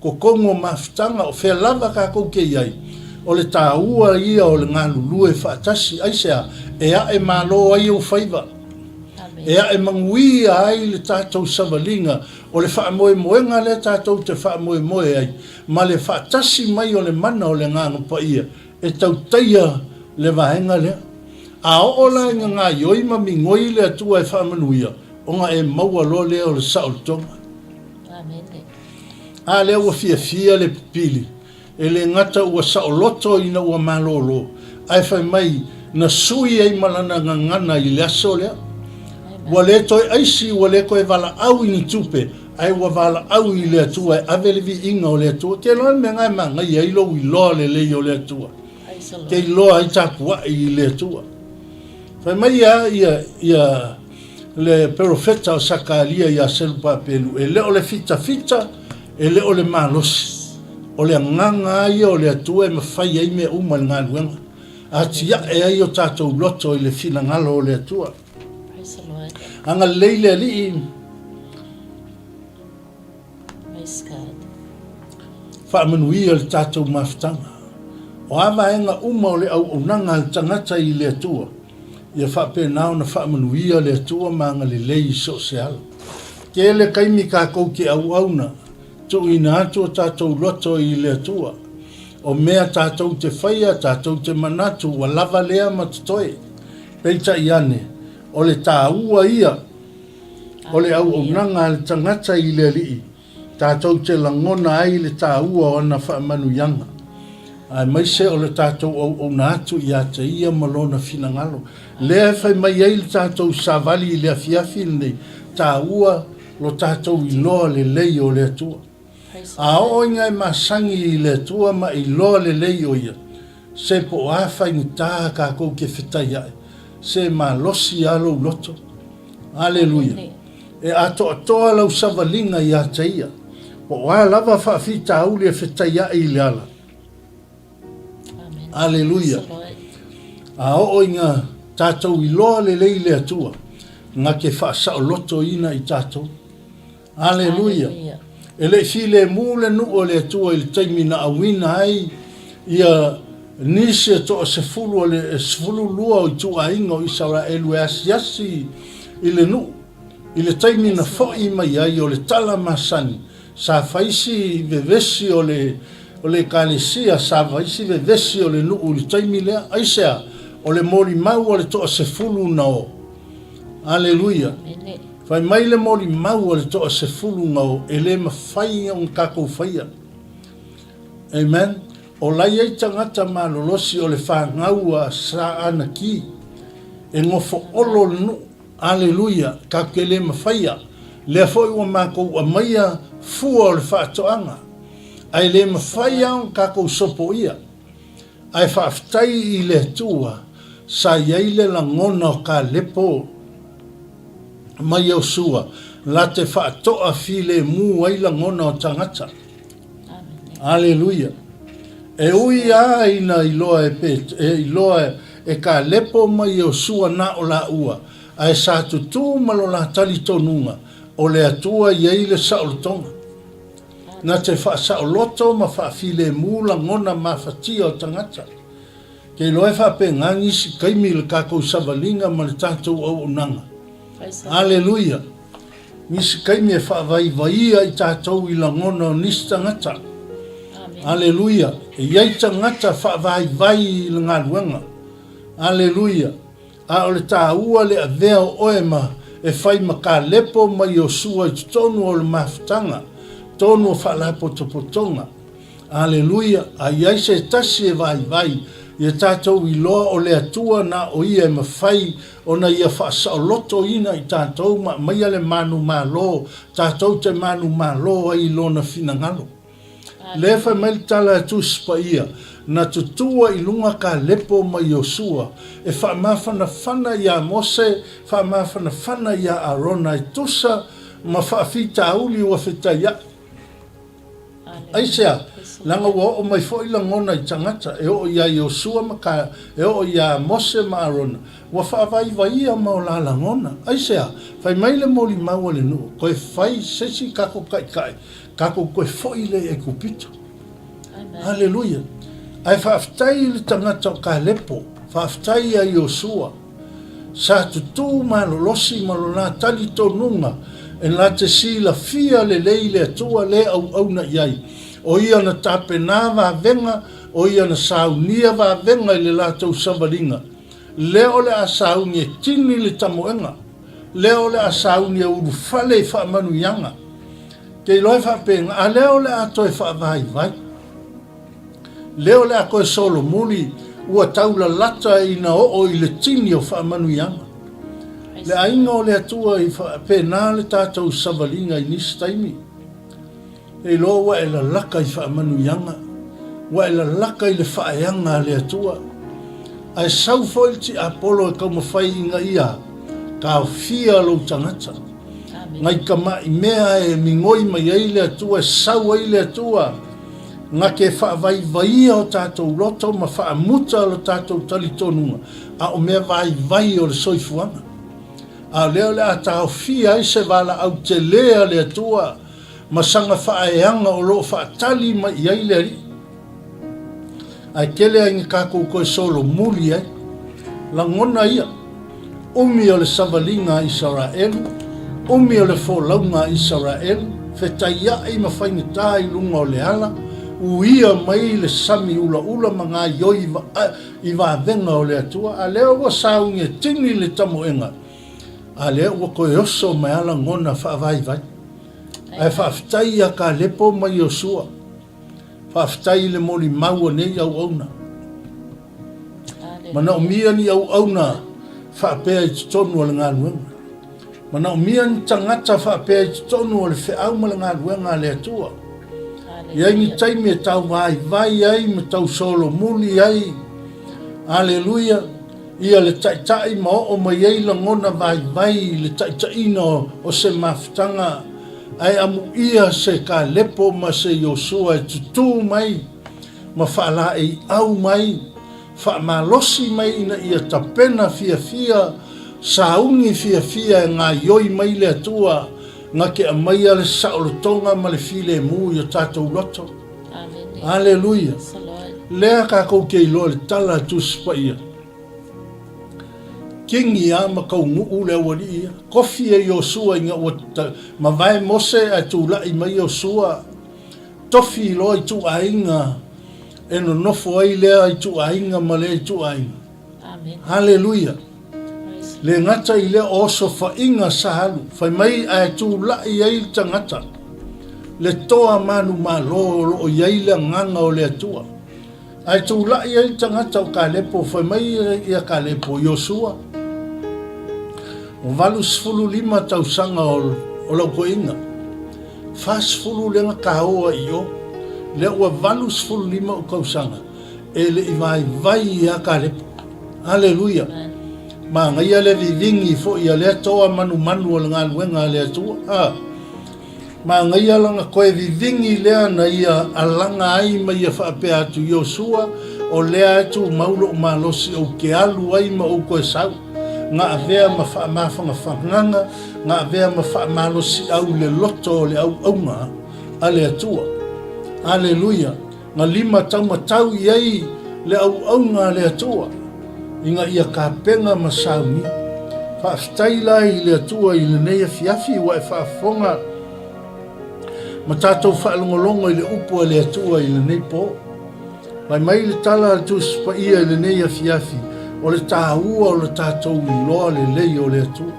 totonu o mafutaga, o fea lava tatou te i ai, o le taua ia o le galulue faatasi. Aisea? E ae malo ai ou faiva, e ae manuia ai le tatou savaliga, o le faamoemoega lea tatou te faamoemoe ai, ma le faatasi mai o le mana o le Agaga Paia, E tautaia le vaega lea. A oo la ina gaioi ma migoi le Atua e faamanuia, ona e maua loa lea o le saolotoga. A lea ua fiafia le pipili, e le gata ua saoloto ina ua malolo, ae fai mai na sui ai ma lana gagana i le aso lea. Ua le toe aisi, ua le toe valaau i ni tupe, Ae ua valaau i le Atua e ave le viiga o le Atua. Ke iloa le mea na e manaia ai lou iloa lelei o le Atua. Ke iloa ai tapuai i le Atua. Fai mai ia, ia, ia. le perofeta o Sakaria iā Selupapelu, e le o le fitafita, e le o le malosi, o le agaga lava ia o le Atua e mafai ai mea uma i le galuega, atiae ai o tatou loto i le finagalo o le Atua. Agalelei le Alii. Faamanuia le tatou mafutaga. O a vaega uma o le auaunaga a le tagata i le Atua, ia faapena ona faamanuia le Atua ma agalelei i so o se ala. Tele taimi tatou te auauna, tuuina atu o tatou loto i le Atua. O mea tatou te faia, tatou te manatu ua lava lea ma totoe. Peitai ane, o le taua ia o le auaunaga a le tagata i le Alii, tatou te lagona ai le taua o ana faamanuiaga, aemaise o le tatou auauna atu ia te Ia ma Lona finagalo. Lea e fai mai ai le tatou savali i le afiafi lenei, taua lo tatou iloa lelei o le Atua. A oo ina e masani i le Atua ma iloa lelei o Ia, se po o a faigata tatou te fetaiai, se malosi lava lou loto. Aleluia! E atoatoa lau savaliga ia te Ia, po o a lava faafitauli e fetaiai i le ala. Aleluia! A oo ina tatou iloa lelei le Atua, na te faasaolotoina i tatou. Aleluia! E le i filemu le nuu o le Atua i le taimi na auina ai ia nisi e toasefulu o le 12 o ituaiga o Isaraelu e asiasi i le nuu. I le taimi na foi mai ai o le tala masani, sa fai si vevesi o le o le Ekalesia, sa fai si vevesi o le nuu i le taimi lea. Aisea? O le molimau a le toasefulu na o. Aleluia! Fai mai le molimau a le toasefulu na o e le mafai ona tatou faia. Amen. O la i ai tagata malolosi o le fanau a Sa Anaki e nofo olo le nuu. Aleluia! Tatou te le mafaia. Lea foi ua matou aumaia fua o le faatoaga. Ae le mafai lava ona tatou sopoia. Ae faafetai i le Atua sa i ai le lagona o Kalepo ma Iosua la te faatoa filemu ai lagona o tagata. Aleluia! E ui a ina iloa e Pet, e iloa e Kalepo ma Iosua na o laua, ae sa tutū ma lo la talitonuga o le Atua i ai le saolotoga. Na te faasaoloto ma faafilemu lagona mafatia o tagata. Ke iloa e faapena nisi taimi i le tatou savaliga ma le tatou auaunaga. Aleluia! Nisi taimi e faavaivaia i tatou i lagona o nisi tagata. Aleluia! E i ai tagata faavaivai i le galuega. Aleluia! A o le taua le avea o oe ma e fai ma Kalepo ma Iosua i totonu o le mafutaga, tonu o faalapotopotoga. Aleluia! A i ai se tasi e vaivai, ia tatou iloa o le Atua na o Ia e mafai ona Ia faasaolotoina i tatou ma aumaia le manumalo tatou te manumalo ai i Lona finagalo. Lea fai mai le tala a Tusi Paia, Na tutua i luga Kalepo ma Iosua, e faamafanafana iā Mose, faamafanafana iā Arona e tusa ma faafitauli ua fetaiaʻi. Aisea? Leaga ua oo mai foi lagona i tagata, e oo iā Iosua ma Ka, e oo iā Mose ma Arona, ua faavaivaia ma o la lagona. Aisea? Fai mai le molimau a le nuu, Toe fai se isi tatou taitai, Tatou toe foi lea i Aikupito. Aleluia. Ae faafetai i le tagata o Kalepo, faafetai ia Iosua, sa tutū malolosi ma lona talitonuga e na te silafia lelei le Atua le auauna i ai. O ia na tapenā vavega, o ia na saunia vavega i le latou savaliga. Lea o le a sauni e tini le tamoega. Lea o le a sauni e ulufale i faamanuiaga. Ke iloa e faapena, a lea o le a toe faavaivai. Lea o le a toe solomuli, ua taulalata ina oo i le tini o faamanuiaga. Le aiga o le Atua i faapena le tatou savaliga i nisi taimi. E iloa ua e lalaka i faamanuiaga, ua e lalaka i le faaeaga a le Atua. Ae sau foi le tiapolo e taumafai ina ia. Taofia lou tagata. Ngai tama'i mea e migoi mai ai le Atua, e sau ai le Atua, na te faavaivaia o tatou loto ma faamuta lo tatou talitonuga, a o mea vaivai o le soifuaga. A o lea o le a taofia ai se valaau tele a le Atua ma sana faaeaga o lo o faatali mai i ai le Alii. Ae tele ai na tatou toe solomuli ai. Lagona ia, umi o le savaliga a Isaraelu, umi o le folauga a Isaraelu, fetaia'i ma faigata i luga o le ala, uia mai le sami ulaula ma gaioi i vavega o le Atua, a lea ua sauni e tini le tamoega, a lea ua toe oso mai a lagona faavaivai. Ae faafetai ia Kalepo ma Iosua. Faafetai i le molimau a nei auauna. Manaomia ni auauna faapea i totonu o le galuega. Manaomia ni tagata faapea i totonu o le feau ma le galuega a le Atua. I ai ni taimi e tau vaivai ai ma tau solomuli ai, aleluia, ia le taitai ma oo mai ai lagona vaivai i le taitaiina o se mafutaga, ae amuia se Kalepo ma se Iosua e tutū mai ma faalaeiau mai, faamalosi mai ina ia tapena fiafia, sauni fiafia e gaioi mai le Atua na te aumaia le saolotoga ma le filemu i o tatou loto. Aleluia! Lea tatou te iloa i le tala a Tusi Paia. Kingi a ma taunuu le aualii ia. Kofi e Iosua ina ua mavae Mose ae tulai mai Iosua. Tofi loa ituaiga e nonofo ai lea ituaiga ma lea ituaiga. Haleluia! Le gata i lea o osofaiga sa alu, fai mai ae tulai ai le tagata, le toa manumalo o lo o i ai le agaga o le Atua. Ae tulai ai le tagata o Kalepo, fai mai ia Kalepo, Iosua, ua 85 tausaga o lau toeaina, 40 lea na taoa i o, lea ua 85 ou tausaga, e le i vaivai ia Kalepo. Aleluia! Manaia le vivigi foi a lea toa manumanu o le galuega a le Atua. A! Manaia lana toe vivigi lea na ia alaga ai ma ia faapea atu, Iosua, o lea e tumau lou malosi ou te alu ai ma ou toe sau. Na avea ma faamafanafanaga, na avea ma faamalosiau i le loto o le auauna a le Atua. Aleluia! Na lima taumatau i ai le auauna a le Atua, ina ia tapena ma saunia. Faafetai la i le Atua i lenei afiafi ua e faafofoga ma tatou faalogologo i le upu a le Atua i lenei po. Fai mai le tala a le Tusi Paia i lenei afiafi, o le taua o le tatou iloa lelei o le Atua.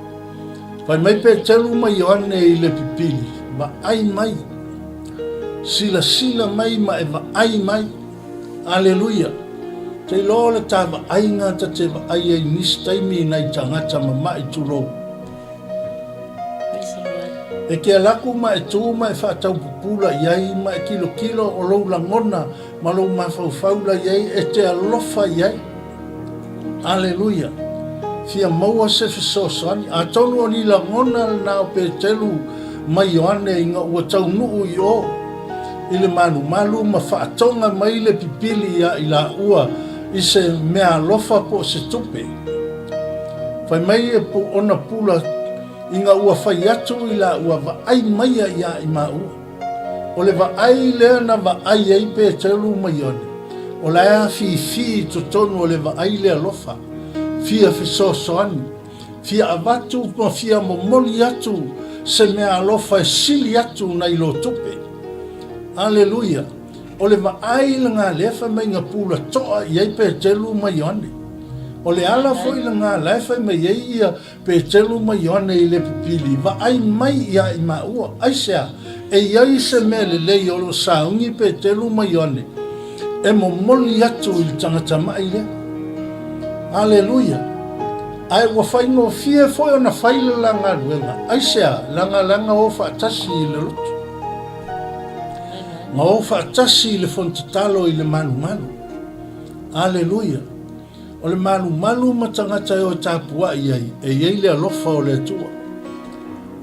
Fai mai Peteru ma Ioane i le pipili, vaai mai. Silasila mai ma e vaai mai. Aleluia! Te iloa o le ta vaaiga ta te vaai ai nisi taimi i nai tagata mama'i tulou. E te alaku ma e tu ma e faataupupula i ai ma e kilokilo o lou lagona ma lou mafaufau la i ai e te alofa i ai. Aleluia! Fia maua se fesoasoani. Atonu o ni lagona lena o Petelu ma Ioane ina ua taunuu i o i le malumalu ma faatoga mai le pipili iā i laua i se meaalofa po o se tupe. Fai mai e ona pula ina ua fai atu i laua vaai maia iā i maua. O le vaai lea na vaai ai Peteru ma Ioane, o la e afifi i totonu o le vaai le alofa, fia fesoasoani, fia avatu ma fia momoli atu se mea alofa e sili atu nai lo tupe. Aleluia! O le vaai lena lea fai mai na pula toa i ai Peteru ma Ioane. O le ala foi lena la e fai mai ai ia Petelu ma Ioane i le pipili, vaai mai iā i maua. Aisea? E i ai se mea lelei o lo o sauni Petelu ma Ioane e momoli atu i le tagata maʻi lea. Aleluia! Ae ua faigofie foi ona fai le la galuega. Aisea? Leaga leaga o faatasi i le lotu. Na o faatasi i le fono tatalo i le malumalu. Aleluia! O le malumalu ma tagata e o e tapuai ai, e i ai le alofa o le Atua.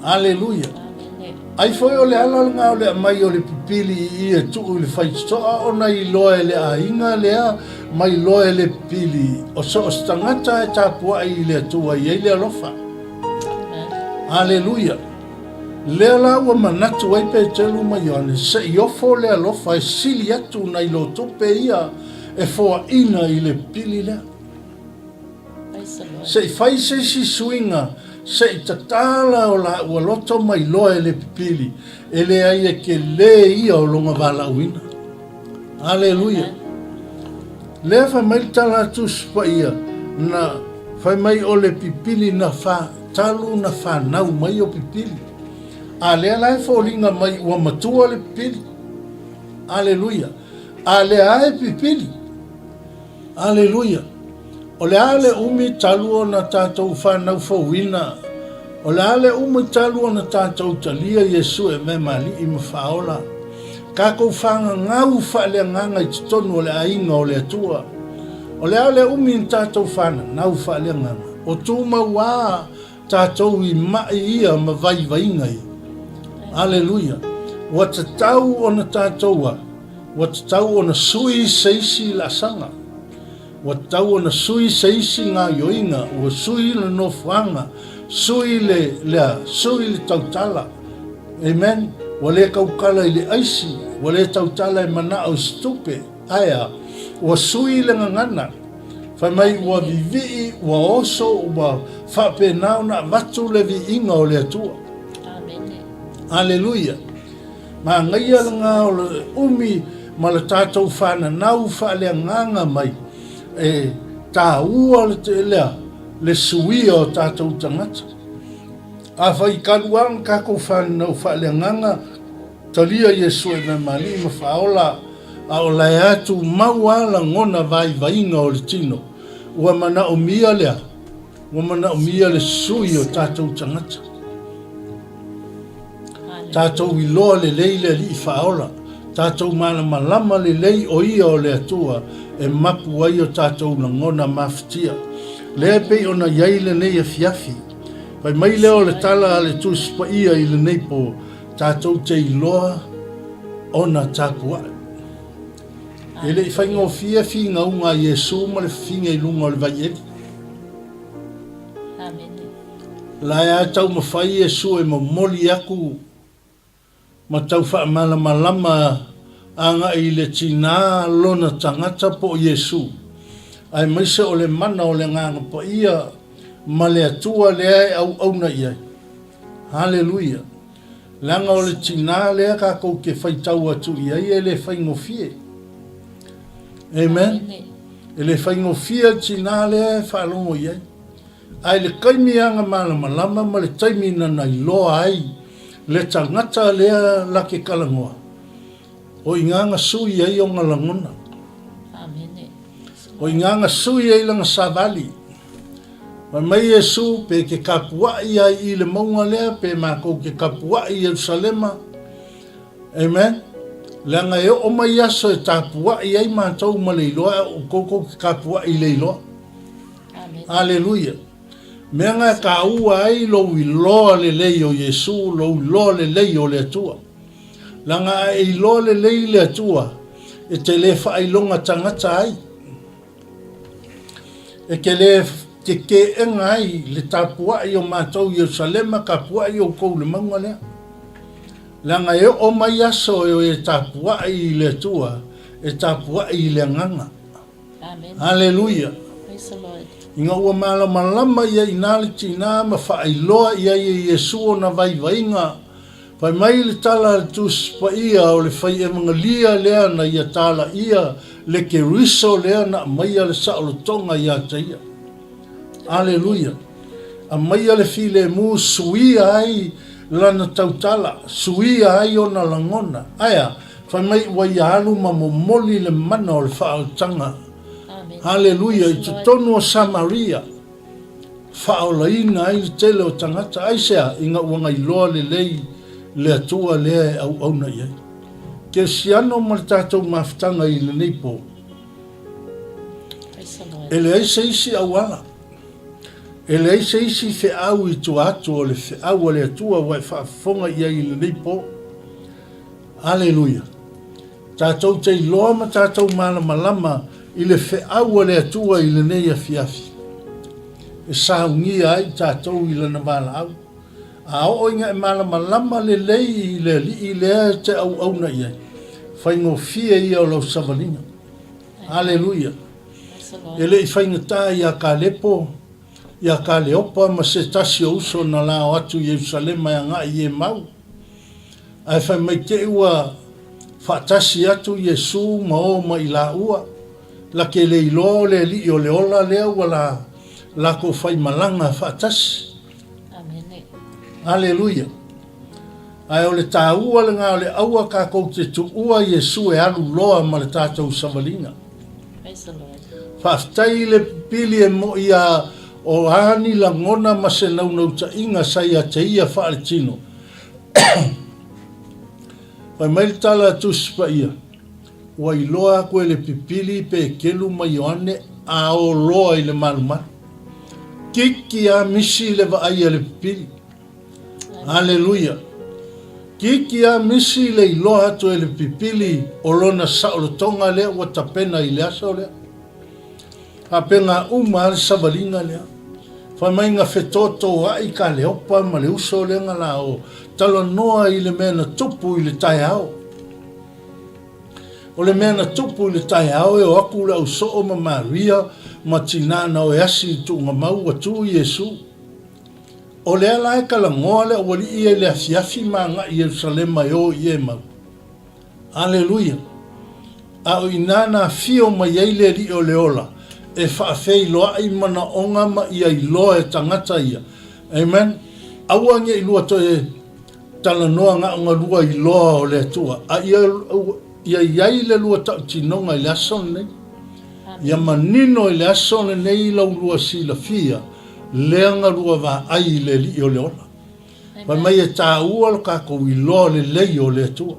Aleluia! Ai foi o le ala lena o le aumai o le pipili i i e tuu i le faitotoa ona iloa e le aiga lea ma iloa e le pipili o so o se tagata e tapuai i le Atua e i ai le alofa. Aleluia! Lea la ua manatu ai Peteru ma Ioane, se i ofo le alofa e sili atu nai lo tupe ia e foaina i le pili lea. Se i fai se isi suiga, se i tatala o laua loto ma iloa e le pipili, e leai e kelē ia o lona valaauina. Aleluia! Lea fai mai le tala a Tusi Paia, na fai mai o le pipili na fa, talu na fanau mai o pipili. A lea la e foliga mai ua matua le pipili. Aleluia! A lea a e pipili. Aleluia! O le a le umi talu ona tatou fanau fouina? O le a le umi talu ona tatou talia Iesu e mea ma Alii ma Faaola? Tatou fagagau faaleagaga i totonu o le aiga o le Atua. O le a le umi na tatou fananau faaleagaga? O tumau a tatou i maʻi ia ma vaivaiga ia. Aleluia! Ua tatau ona tatou a, ua tatau ona sui se isi laasaga. Ua tatau ona sui se isi gaoioiga, ua sui le nofoaga, sui le, le a, sui le tautala. Amen. Ua le tautala i le aisi, ua le tautala e manao i se tupe. Ae a? Ua sui le gagana. Fai mai ua vivii, ua oso, ua faapena ona avatu le viiga o le Atua.
Amene.
Aleluia. Manaia lena o le umi ma le tatou fananau faaleagaga mai e taua le lea le suia o tatou tagata. Afai talu lava ona tatou fananau faaleagaga, Talia Iesu e mea malii ma faaola, a o lae a tumau a lagona vaivaiga o le tino. Ua manaomia lea, ua manaomia le sui o tatou tagata. Tatou iloa lelei le Alii faaola, tatou malamalama lelei o Ia o le Atua e mapu ai o tatou lagona mafatia. Lea e pei ona i ai lenei afiafi. Fai mai lea o le tala a le Tusi Paia i lenei po, Tatou te iloa ona tapuai. E le i faigofie finauga a Iesu ma le fafine i luga o le vaieli. La e a taumafai Iesu e momoli aku ma tau faamalamalama agai i le tinā lona tagata po o Iesu, aemaise o le mana o le Agaga Paia ma le Atua lea e auauna i ai. Haleluia! Leaga o le tinā lea tatou te faitau atu i ai e le faigofie. Amen. E le faigofie le tinā lea e faalogo i ai. A i le taimi aga malamalama ma le taimi nana iloa ai le tagata lea la ke talanoa, o i na na sui ai ona lagona. O i na na sui ai lana savali. Fai mai Iesu, Pe ke kapuaʻi ai i le mauga lea, pe makou ke kapuaʻi i Ierusalema. Amen. Leaga e oo mai aso e tapuaʻi ai matou ma le iloa, ae o outou tou te tapuaʻi i le iloa. Aleluia. Mea na e taua ai lou iloa lelei o Iesu, lou iloa lelei o le Atua. Leaga a e iloa lelei le Atua, e te le faailoga tagata ai. E te le teteena ai le tapuai o matou i Ierusalema, tapuai outou i le mauga lea. Leaga e oo mai aso e o e tapuai i le Atua, e tapuai i le agaga. Aleluia! Ina ua malamalama ia ina le tina ma faailoa i ai e Iesu ona vaivaiga, Fai mai le tala a le Tusi Paia o le fai evagalia lea na ia talaia le Keriso lea na aumaia le saolotoga ia te ia. Aleluia! Aumaia le filemu suia ai lana tautala, suia ai ona lagona. Aea, fai mai ua ia alu ma momoli le mana o le faaolataga. Aleluia! I totonu o Samaria. Faaolaina ai le tele o tagata, aisea? Ina ua gailoa lelei le Atua lea e auauna i ai. Kerisiano ma le tatou mafutaga i lenei po. E leai se isi auala. E leai se isi feau i tua atu o le feau a le Atua ua e faafofoga i ai i lenei po. Aleluia! Tatou te iloa ma tatou malamalama i le feau a le Atua i lenei afiafi, e saunia ai tatou i Lana valaau. A oo ina e malamalama lelei i le Alii lea e te auauna i ai, faigofie ia o lau savaliga. Aleluia! E le i faigata ia Kalepo, ia Kaleopa ma se tasi o uso na lao atu i Ierusalema e agai i Emau. Ae fai mai te i ua faatasi atu Iesu ma o ma i laua, la ke le iloa o le Alii o le ola lea ua la lakou faimalaga faatasi.
Amene.
Aleluia. Ae o le taua lena o le aua kakou te tuua Iesu e alu loa ma le tatou savaliga.
Praise the Lord.
Faafetai i le pipili e moi a o a ni lagona ma se naunautaiga sa ia te ia faaletino. Fai mai le tala a Tusi Paia, Ua iloa aku e le pipili Petelu ma Ioane a o loa i le malumalu. Kiki a misi le vaai a le pipili. Aleluia! Kiki a misi le iloa atu e le pipili o lona saolotoga lea ua tapena i le aso lea. Faapena uma lava le savaliga lea. Fai mai na fetotoai Kaleopa ma le uso lea na la o talanoa i le mea na tupu i le taeao. O le mea na tupu i le taeao e o atu le ausoo ma Maria ma tina na o e asi i le tuugamau ua tu Iesu. O lea la e talanoa le aualii ia i le afiafi ma agai i Ierusalema e o i Emau. Aleluia! A o i ina na afio mai ai le Alii o le ola e faafeiloai manaoga ma ia iloa e tagata ia. Amen. Aua ne i lua toe talanoa na o na lua iloa o le Atua, a ia, ia i ai le lua tautinoga i le aso lenei. Ia manino i le aso lenei lau lua silafia lea na lua vaai i le Alii o le ola. Fai mai e taua lo tatou iloa lelei o le Atua.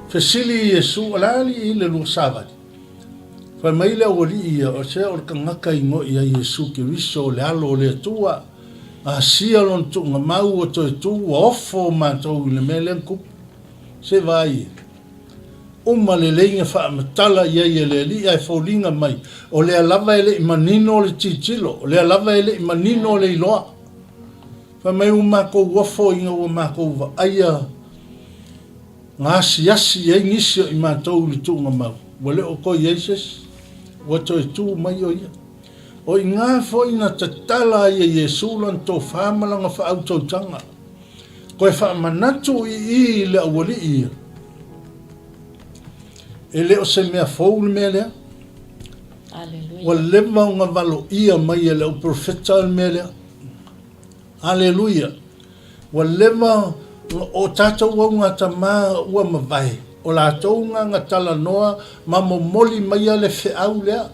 Fesili Iesu, o le a alii le lua savali? Fai mai le aualii ia, o se o le tagata i ngoi ia Iesu Keriso o le alo o le Atua, asia lona tuugamau ua toe tu, ua ofo matou i le mea lea na tupu. Se vaai e. Uma lelei na faamatala i ai e le Alii ae foliga mai o lea lava e le i manino le tilotilo, o lea lava e le i manino le iloa. Fai mai ua matou ofo ina ua matou vaaia na asiasi i ai nisi o i matou i le tuugamau, ua le o toe i ai se isi, ua toe tu mai o ia. O i ina foi na tatala ai e Iesu lana tofa ma lana faautautaga. Toe faamanatu i i i le aualii ia. E le o se mea fou le mea lea. Ua leva ona valoia mai e le au profeta le mea lea. Aleluia. Ua leva o tatou augatama ua mavae, o latou na na talanoa ma momoli maia le feau lea.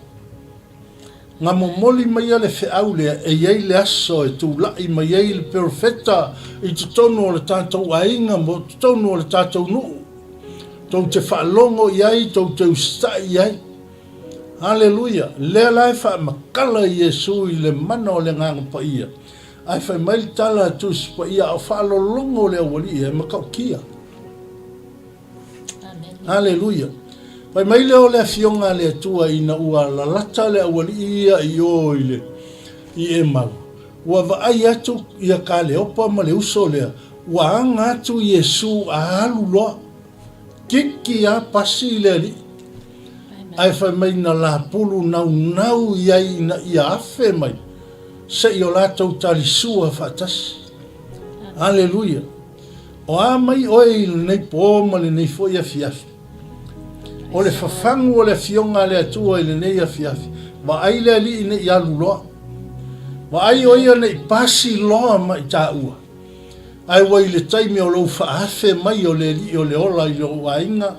Na momoli maia le feau lea e i ai le aso e tulai mai ai le perofeta i totonu o le tatou aiga ma totonu o le tatou nuu. Tou te faalogo i ai, tou te usitai i ai. Aleluia! Lea la e faamatala Iesu i le mana o le Agaga Paia. Ae fai mai le tala a Tusi Paia, a o faalologo le aualii e matautia. Aleluia. Fai mai lea o le Afioga a le Atua ina ua lalata le aualii ia i o i le i Emau, ua vaai atu ia Kaleopa ma le uso lea, ua aga atu Iesu a alu loa. Kiki a pasi i le alii. Ae fai mai na lapulu naunau i ai ina ia afe mai se i o latou talisua faatasi. Aleluia. O a mai oe i lenei po ma lenei foi afiafi? O le fafagu o le Afioga a le Atua i lenei afiafi, vaai le Alii ne i alu loa. Vaai o ia ne i pasi loa ma i taua. Ae ua i le taimi o lou faaafe mai o le Alii o le ola i lou aiga,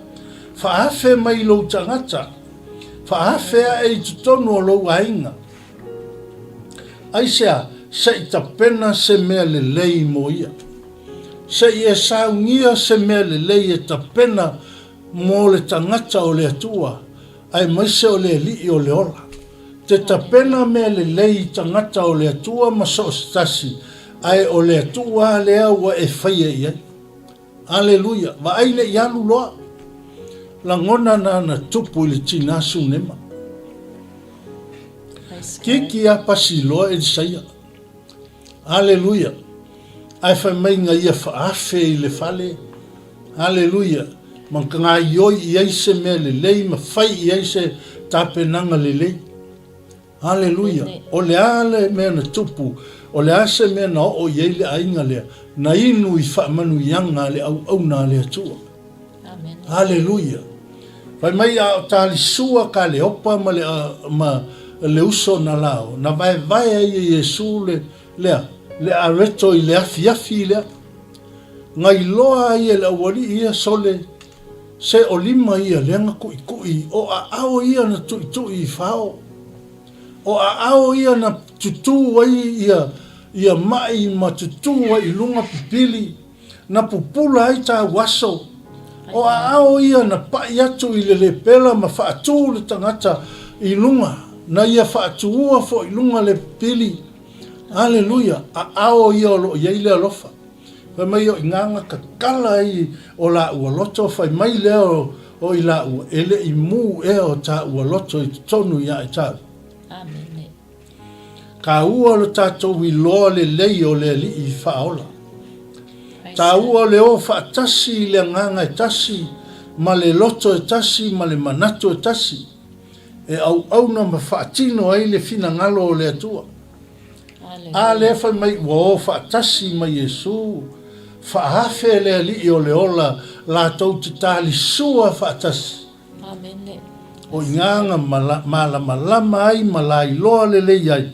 faaafe mai i lou tagata, faaafe ae i totonu o lou aiga. Aisea? Se i tapena se mea lelei mo ia. Se i e saunia se mea lelei e tapena mo le tagata o le Atua. aemaise o le Alii o le ola. Te tapena mea lelei i tagata o le Atua ma so o se tasi, ae o le Atua lea ua e faia i ai. Aleluia! Vaai ne i alu loa. Lagona na na tupu i le tina Sunema. Kiki a pasi loa Elisaia. Aleluia! Ae fai mai na ia faaafe i le fale. Aleluia! Ma gaioi i ai se mea lelei ma fai i ai se tapenaga lelei. Aleluia! O le a le mea na tupu? O le a se mea na oo i ai le aiga lea? Na inu i faamanuiaga a le auauna a le Atua. Aleluia! Fai mai a o talisua Kaleopa ma le, ma le uso na lao, na vaevae ai e Iesu le, lea, le areto i le afiafi lea. Na iloa ai e le aualii ia sole Se o lima ia lea na tuʻituʻi, o aao ia na tuʻituʻi i fao. O aao ia na tutū ai ia, ia maʻi ma tutū ai i luga pipili, na pupula ai tāu aso. O aao ia na paʻi atu i le lepela ma faatū le tagata i luga, na ia faatūa foi i luga le pipili. Aleluia! Aao ia o lo o i ai le alofa. Fai mai o i na kakala ai o laua loto, fai mai lea o i laua, e le i mū ea o tāua loto i totonu iā i tāua.
Amene.
Tāua lo tātou iloa lelei o le Alii Faaola. Tāua o le o faatasi i le agaga e tasi, ma le loto e tasi, ma le manatu e tasi, e auauna ma faatino ai le finagalo o le Atua. A lea fai mai ua o faatasi ma Iesu, faahafe le Alii o le ola latou te talisua faatasi.
Amene.
O iga na malamalama ai ma lailoa lelei ai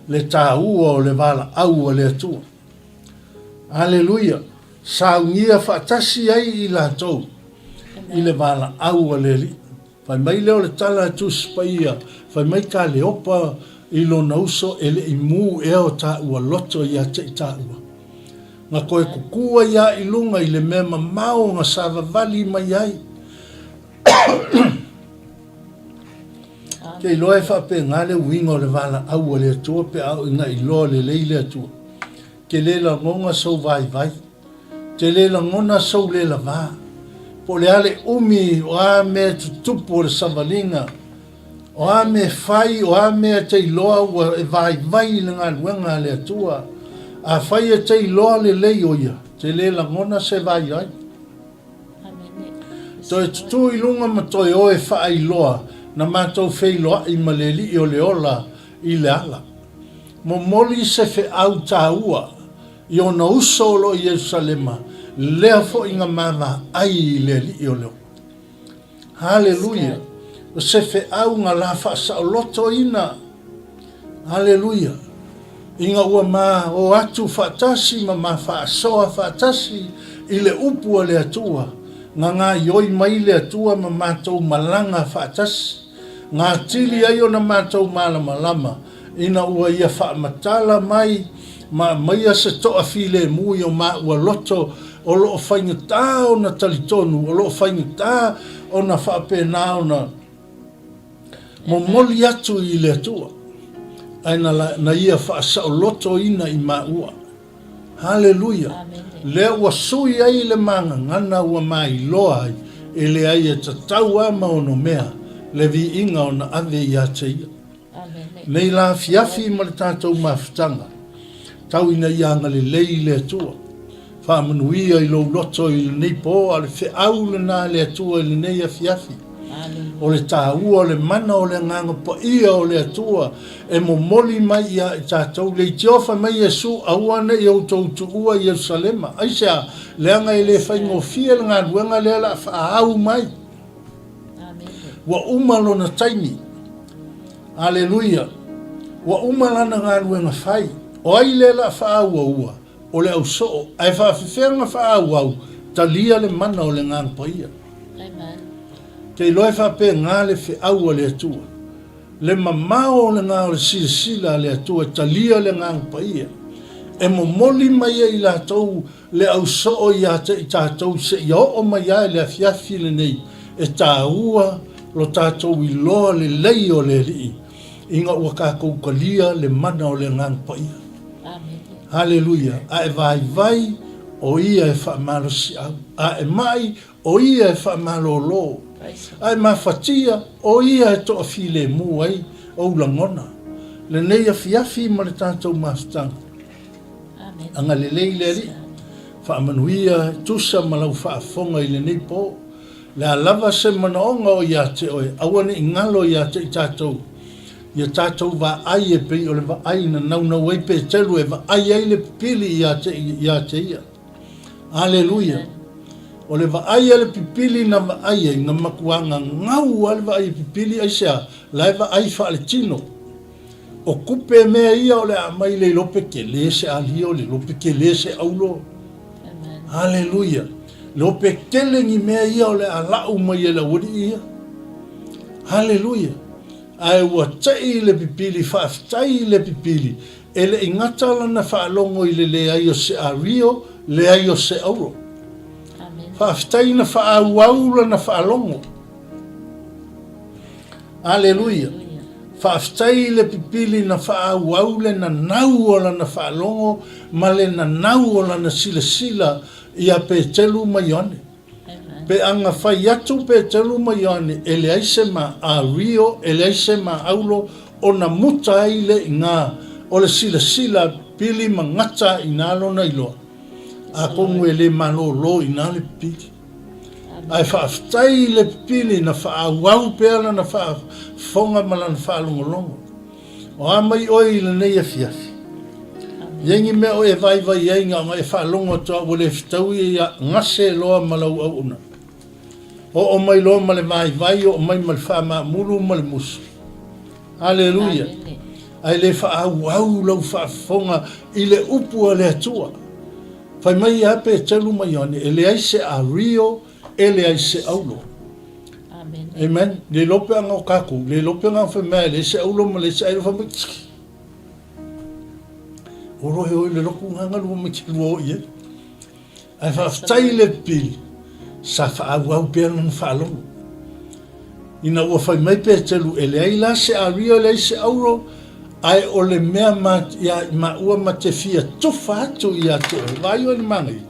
le taua o le valaau a le Atua. Aleluia! Saunia faatasi ai i latou i le valaau a le Alii. Fai mai lea o le tala a Tusi Paia, fai mai Kaleopa i lona uso e le i mū ea o tāua loto iā te i tāua. Na koe kukū ai a i lunga i le mea mamao na savavali mai ai. Ke iloa e faapena le uiga o le valaau a le Atua pe a oo ina iloa lelei le Atua. Ke le lagona sou vaivai. Te le lagona sou le lavā. Po o le a le umi o a mea e tutupu o le savaliga, o a mea e fai, o a mea e te iloa ua e vaivai i le galuega a le Atua, afai e te iloa lelei o Ia, te le lagona se vaivai. Toe tutū i luga ma toe o e faailoa na matou feiloai ma le Alii o le ola i le ala. Momoli se feau taua I ona uso o lo o i Ierusalema, lea foi na mavaai i le Alii o le ola. Haleluia! O se feau na la faasaolotoina. Haleluia! Ina ua ma o atu faatasi ma ma faasoa faatasi i le upu a le Atua, na gaioi mai le Atua ma matou malaga faatasi, na atili ai ona matou malamalama, ina ua ia faamatala mai ma aumaia se toafilemu i o maua loto o lo o faigata ona talitonu, o lo o faigata ona faapena ona momoli atu i le Atua, ae na, na ia faasaolotoina i maua. Haleluia! Lea ua sui ai le magagana ua mailoa ai, e leai e tatau a ma onomea le viiga ona ave ia te ia. Nei la afiafi ma le tatou mafutaga, tau ina ia agalelei i le Atua. Faamanuia i lou loto i lenei po, a o le feau lena a le Atua i lenei afiafi. O le taua o le mana o le Agaga Paia o le Atua e momoli mai ia i tatou. Leitioa fai mai Iesu, Aua ne i outou tuua i Ierusalema. Aisea? Leaga e le faigofie le galuega lea o le a faaau mai. Ua uma lona taimi. Aleluia! Ua uma lana galuega fai. O ai lea la faaauaua? O le au soo. Ae faafefea na faaauau? Talia le mana o le Agaga Paia.
Amen.
Ke iloa e faapena le feau a le Atua. Le mamao o le ga o le silasila a le Atua e talia le Agaga Paia. E momoli mai ai i latou Le au soo ia te i tatou seia oo mai ai le afiafi lenei. E tāua lo tātou iloa lelei o le Alii, ina ua kākou talia le mana o le Agaga Paia. Haleluia! A e vaivai, o Ia e faamalosiau. A e maʻi, o Ia e faamalōlō. A e mafatia, o Ia e toafilemu ai ou lagona. Lenei afiafi ma le tātou mafutaga. Agalelei le Alii, faamanuia e tusa ma lau faafofoga i lenei po. Le a lava se manaoga o ia te oe, aua ne i galo ia te i tatou, ia tatou vaai e pei o le vaai na naunau ai Peteru e vaai ai le pipili ia te, ia te ia. Aleluia! O le vaai a le pipili na vaai ai, na matua gagau lava le vaai a pipili, aisea? La e vaai faaletino. O kupe mea ia o le a aumai le iloa pe tele se alio, le iloa pe tele se aulo. Haleluia. Le iloa pe tele ni mea ia o le a lau mai e le aualii ia. Haleluia. Ae ua tei le pipili, faafetai i le pipili, e le i gata lana faalogo i le leai o se ario, leai o se auro. Faafetai na faaauau lana faalogo. Aleluia! Faafetai i le pipili na faaauau le nanau o lana faalogo ma le nanau o lana silasila ia Petelu ma Ioane. Pe a na fai atu Petelu ma Ioane e leai se ma ario, e leai se ma aulo ona muta ai le iga o le silasila pili ma gata ina lona iloa. Atonu e le malōlō ina le pipili. Ae faafetai i le pipili na faaauau pea lana faafofoga ma lana faalogologo. O a mai oe i lenei afiafi? I ai ni mea o e vaivai ai na ona e faalogo atu a ua le fetaui ia gase loa ma lau auauna. Oo mai loa ma le vaivai, oo mai ma le faamaamulu ma le musu. Aleluia! Ae le faaauau lau faafofoga i le upu a le Atua. Fai mai ia Petelu ma Ioane, e leai se ario, e leai se aulo. Amen. Amen. Le iloa pe ana o kakou, le iloa pe ana fai mai e leai se aulo ma leai se ailo, fai mai, tski. O rohe oi le loku nganga lua mai te lua o i ai. Ae faafetai i le pili, sa faaauau pea lona faalogo. Ina ua fai mai Petelu, e leai la se ario, e leai se auro, ae o le mea ma, ia maua ma te fia tufa atu ia te oe. Vaai oe i le manaia.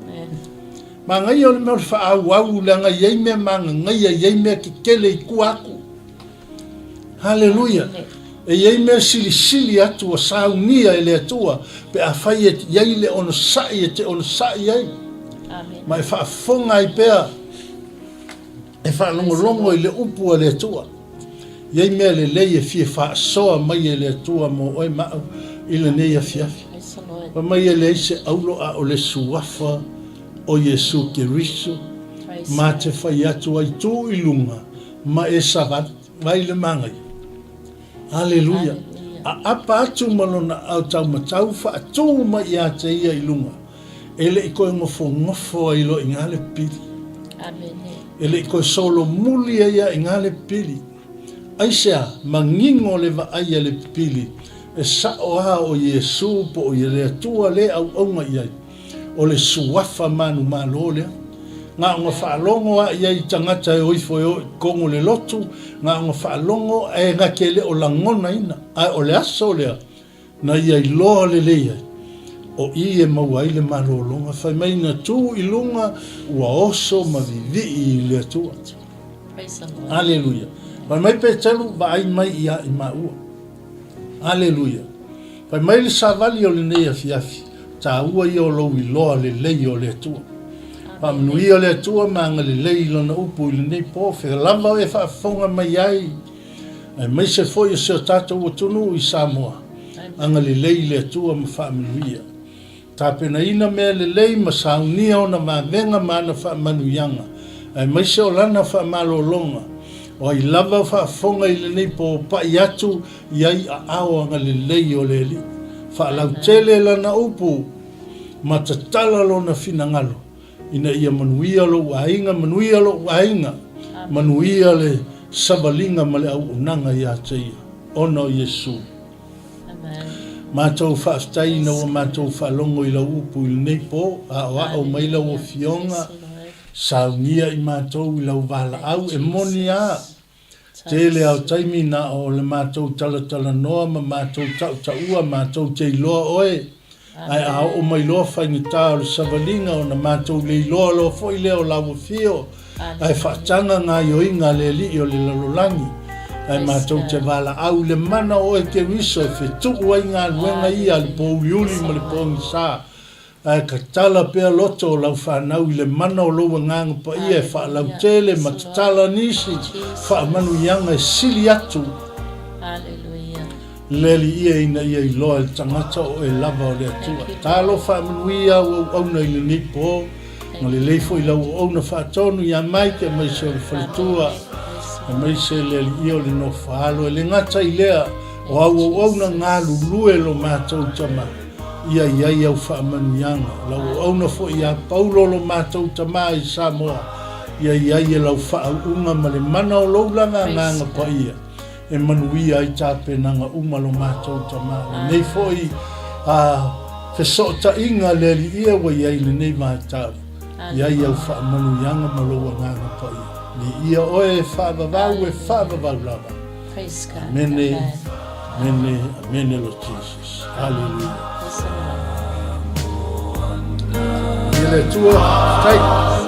Manaia o le mea o le faaauau, leaga e i ai mea magagaia, e i ai mea tetele i tua atu. Haleluia! E i ai mea silisili atu ua saunia e le Atua pe afai e i ai le onosai e te onosai ai. Ma e faafofoga ai pea, e faalogologo i le upu a le Atua. E i ai mea lelei e fia faasoa mai e le Atua mo oe ma au i lenei afiafi. Fai mai e leai se aulo a o le suafa o Iesu Keriso ma te fai atu ai tu i luga ma e savali mai le manaia. Aleluia! Aapa atu ma lona ao taumatau faatū mai ia te ia i luga, e le i toe nofonofo ai loa i ngā le pili. E le i toe solomuli ai ia i ngā le pili. Aisea, manino le vaai a le pili, e sao a o Iesū po o ia le Atua le auauna i ai. O le suafa manumalo lea. Na ona faalogo a i ai i tagata e o ifo e o i totonu o le lotu, na ona faalogo ae na te le o lagonaina. Ae o le aso lea, na ia iloa lelei ai, o i e maua ai le malologa. Fai mai na tu i luga, ua oso ma vivii i le Atua. Aleluia. Fai mai Petelu, vaai mai ia i maua. Aleluia. Fai mai le savali o lenei afiafi, taua ia o lou iloa lelei o le Atua. Faamanuia le Atua ma agalelei i Lana upu i lenei po, fea lava e faafofoga mai ai, aemaise foi o si o tatou atunuu i Samoa. Agalelei le Atua ma faamanuia. Tapenaina mea lelei ma saunia ona vavega ma ana faamanuiaga, aemaise o lana faamalologa. O ai lava o faafofoga i lenei po, pai atu i ai aao agalelei o le Alii. Faalautele lana upu ma tatala lona finagalo, ina ia manuia lou aiga, manuia lou aiga, manuia le savaliga ma le auaunaga ia te ia, ona o Iesu. Matou faafetai ina ua matou faalogo i lau upu i lenei po, aoao mai lau Afioga. Saunia i matou i lau valaau e moni a. Tele ao taimi na o le matou talatalanoa ma matou tautaua matou te iloa oe, ae a oo mai loa faigata o le savaliga ona matou le iloa loa foi lea o lau afio, ae faataga gaioiga a le Alii o le lalolagi. Ae matou te valaau i le mana o oe Keriso e fetuu ai galuega ia a le pōuliuli ma le pōgisa. Ae tatala pea loto o lau fanau i le mana o lou Agaga Paia e faalautele ma tatala nisi faamanuiaga e sili atu le Alii ina ia iloa e le tagata o oe lava o le Atua. Talofa faamanuia au auauna i lenei po, ma lelei foi lau auauna faatonu ia Mike aemaise o le faletua, aemaise le Alii o le nofo alo. E le gata i lea, o au auauna galulue lo matou tama. Ia i ai au faamanuiaga. Lau auauna foi ia Paulo lo matou tama i Samoa, ia i ai e lau faauuga ma le mana o lou lana Agaga Paia, e manuia ai tapenaga uma lo matou tama. Lenei foi a fesootaiga le Alii ua i ai i lenei vaitau, i ai au faamanuiaga ma lou Agaga Paia. Viia oe e faavavau e faavavau lava. Amene, amene, amene Lord Jesus. Hallelujah. Ia le Atua, faafetai.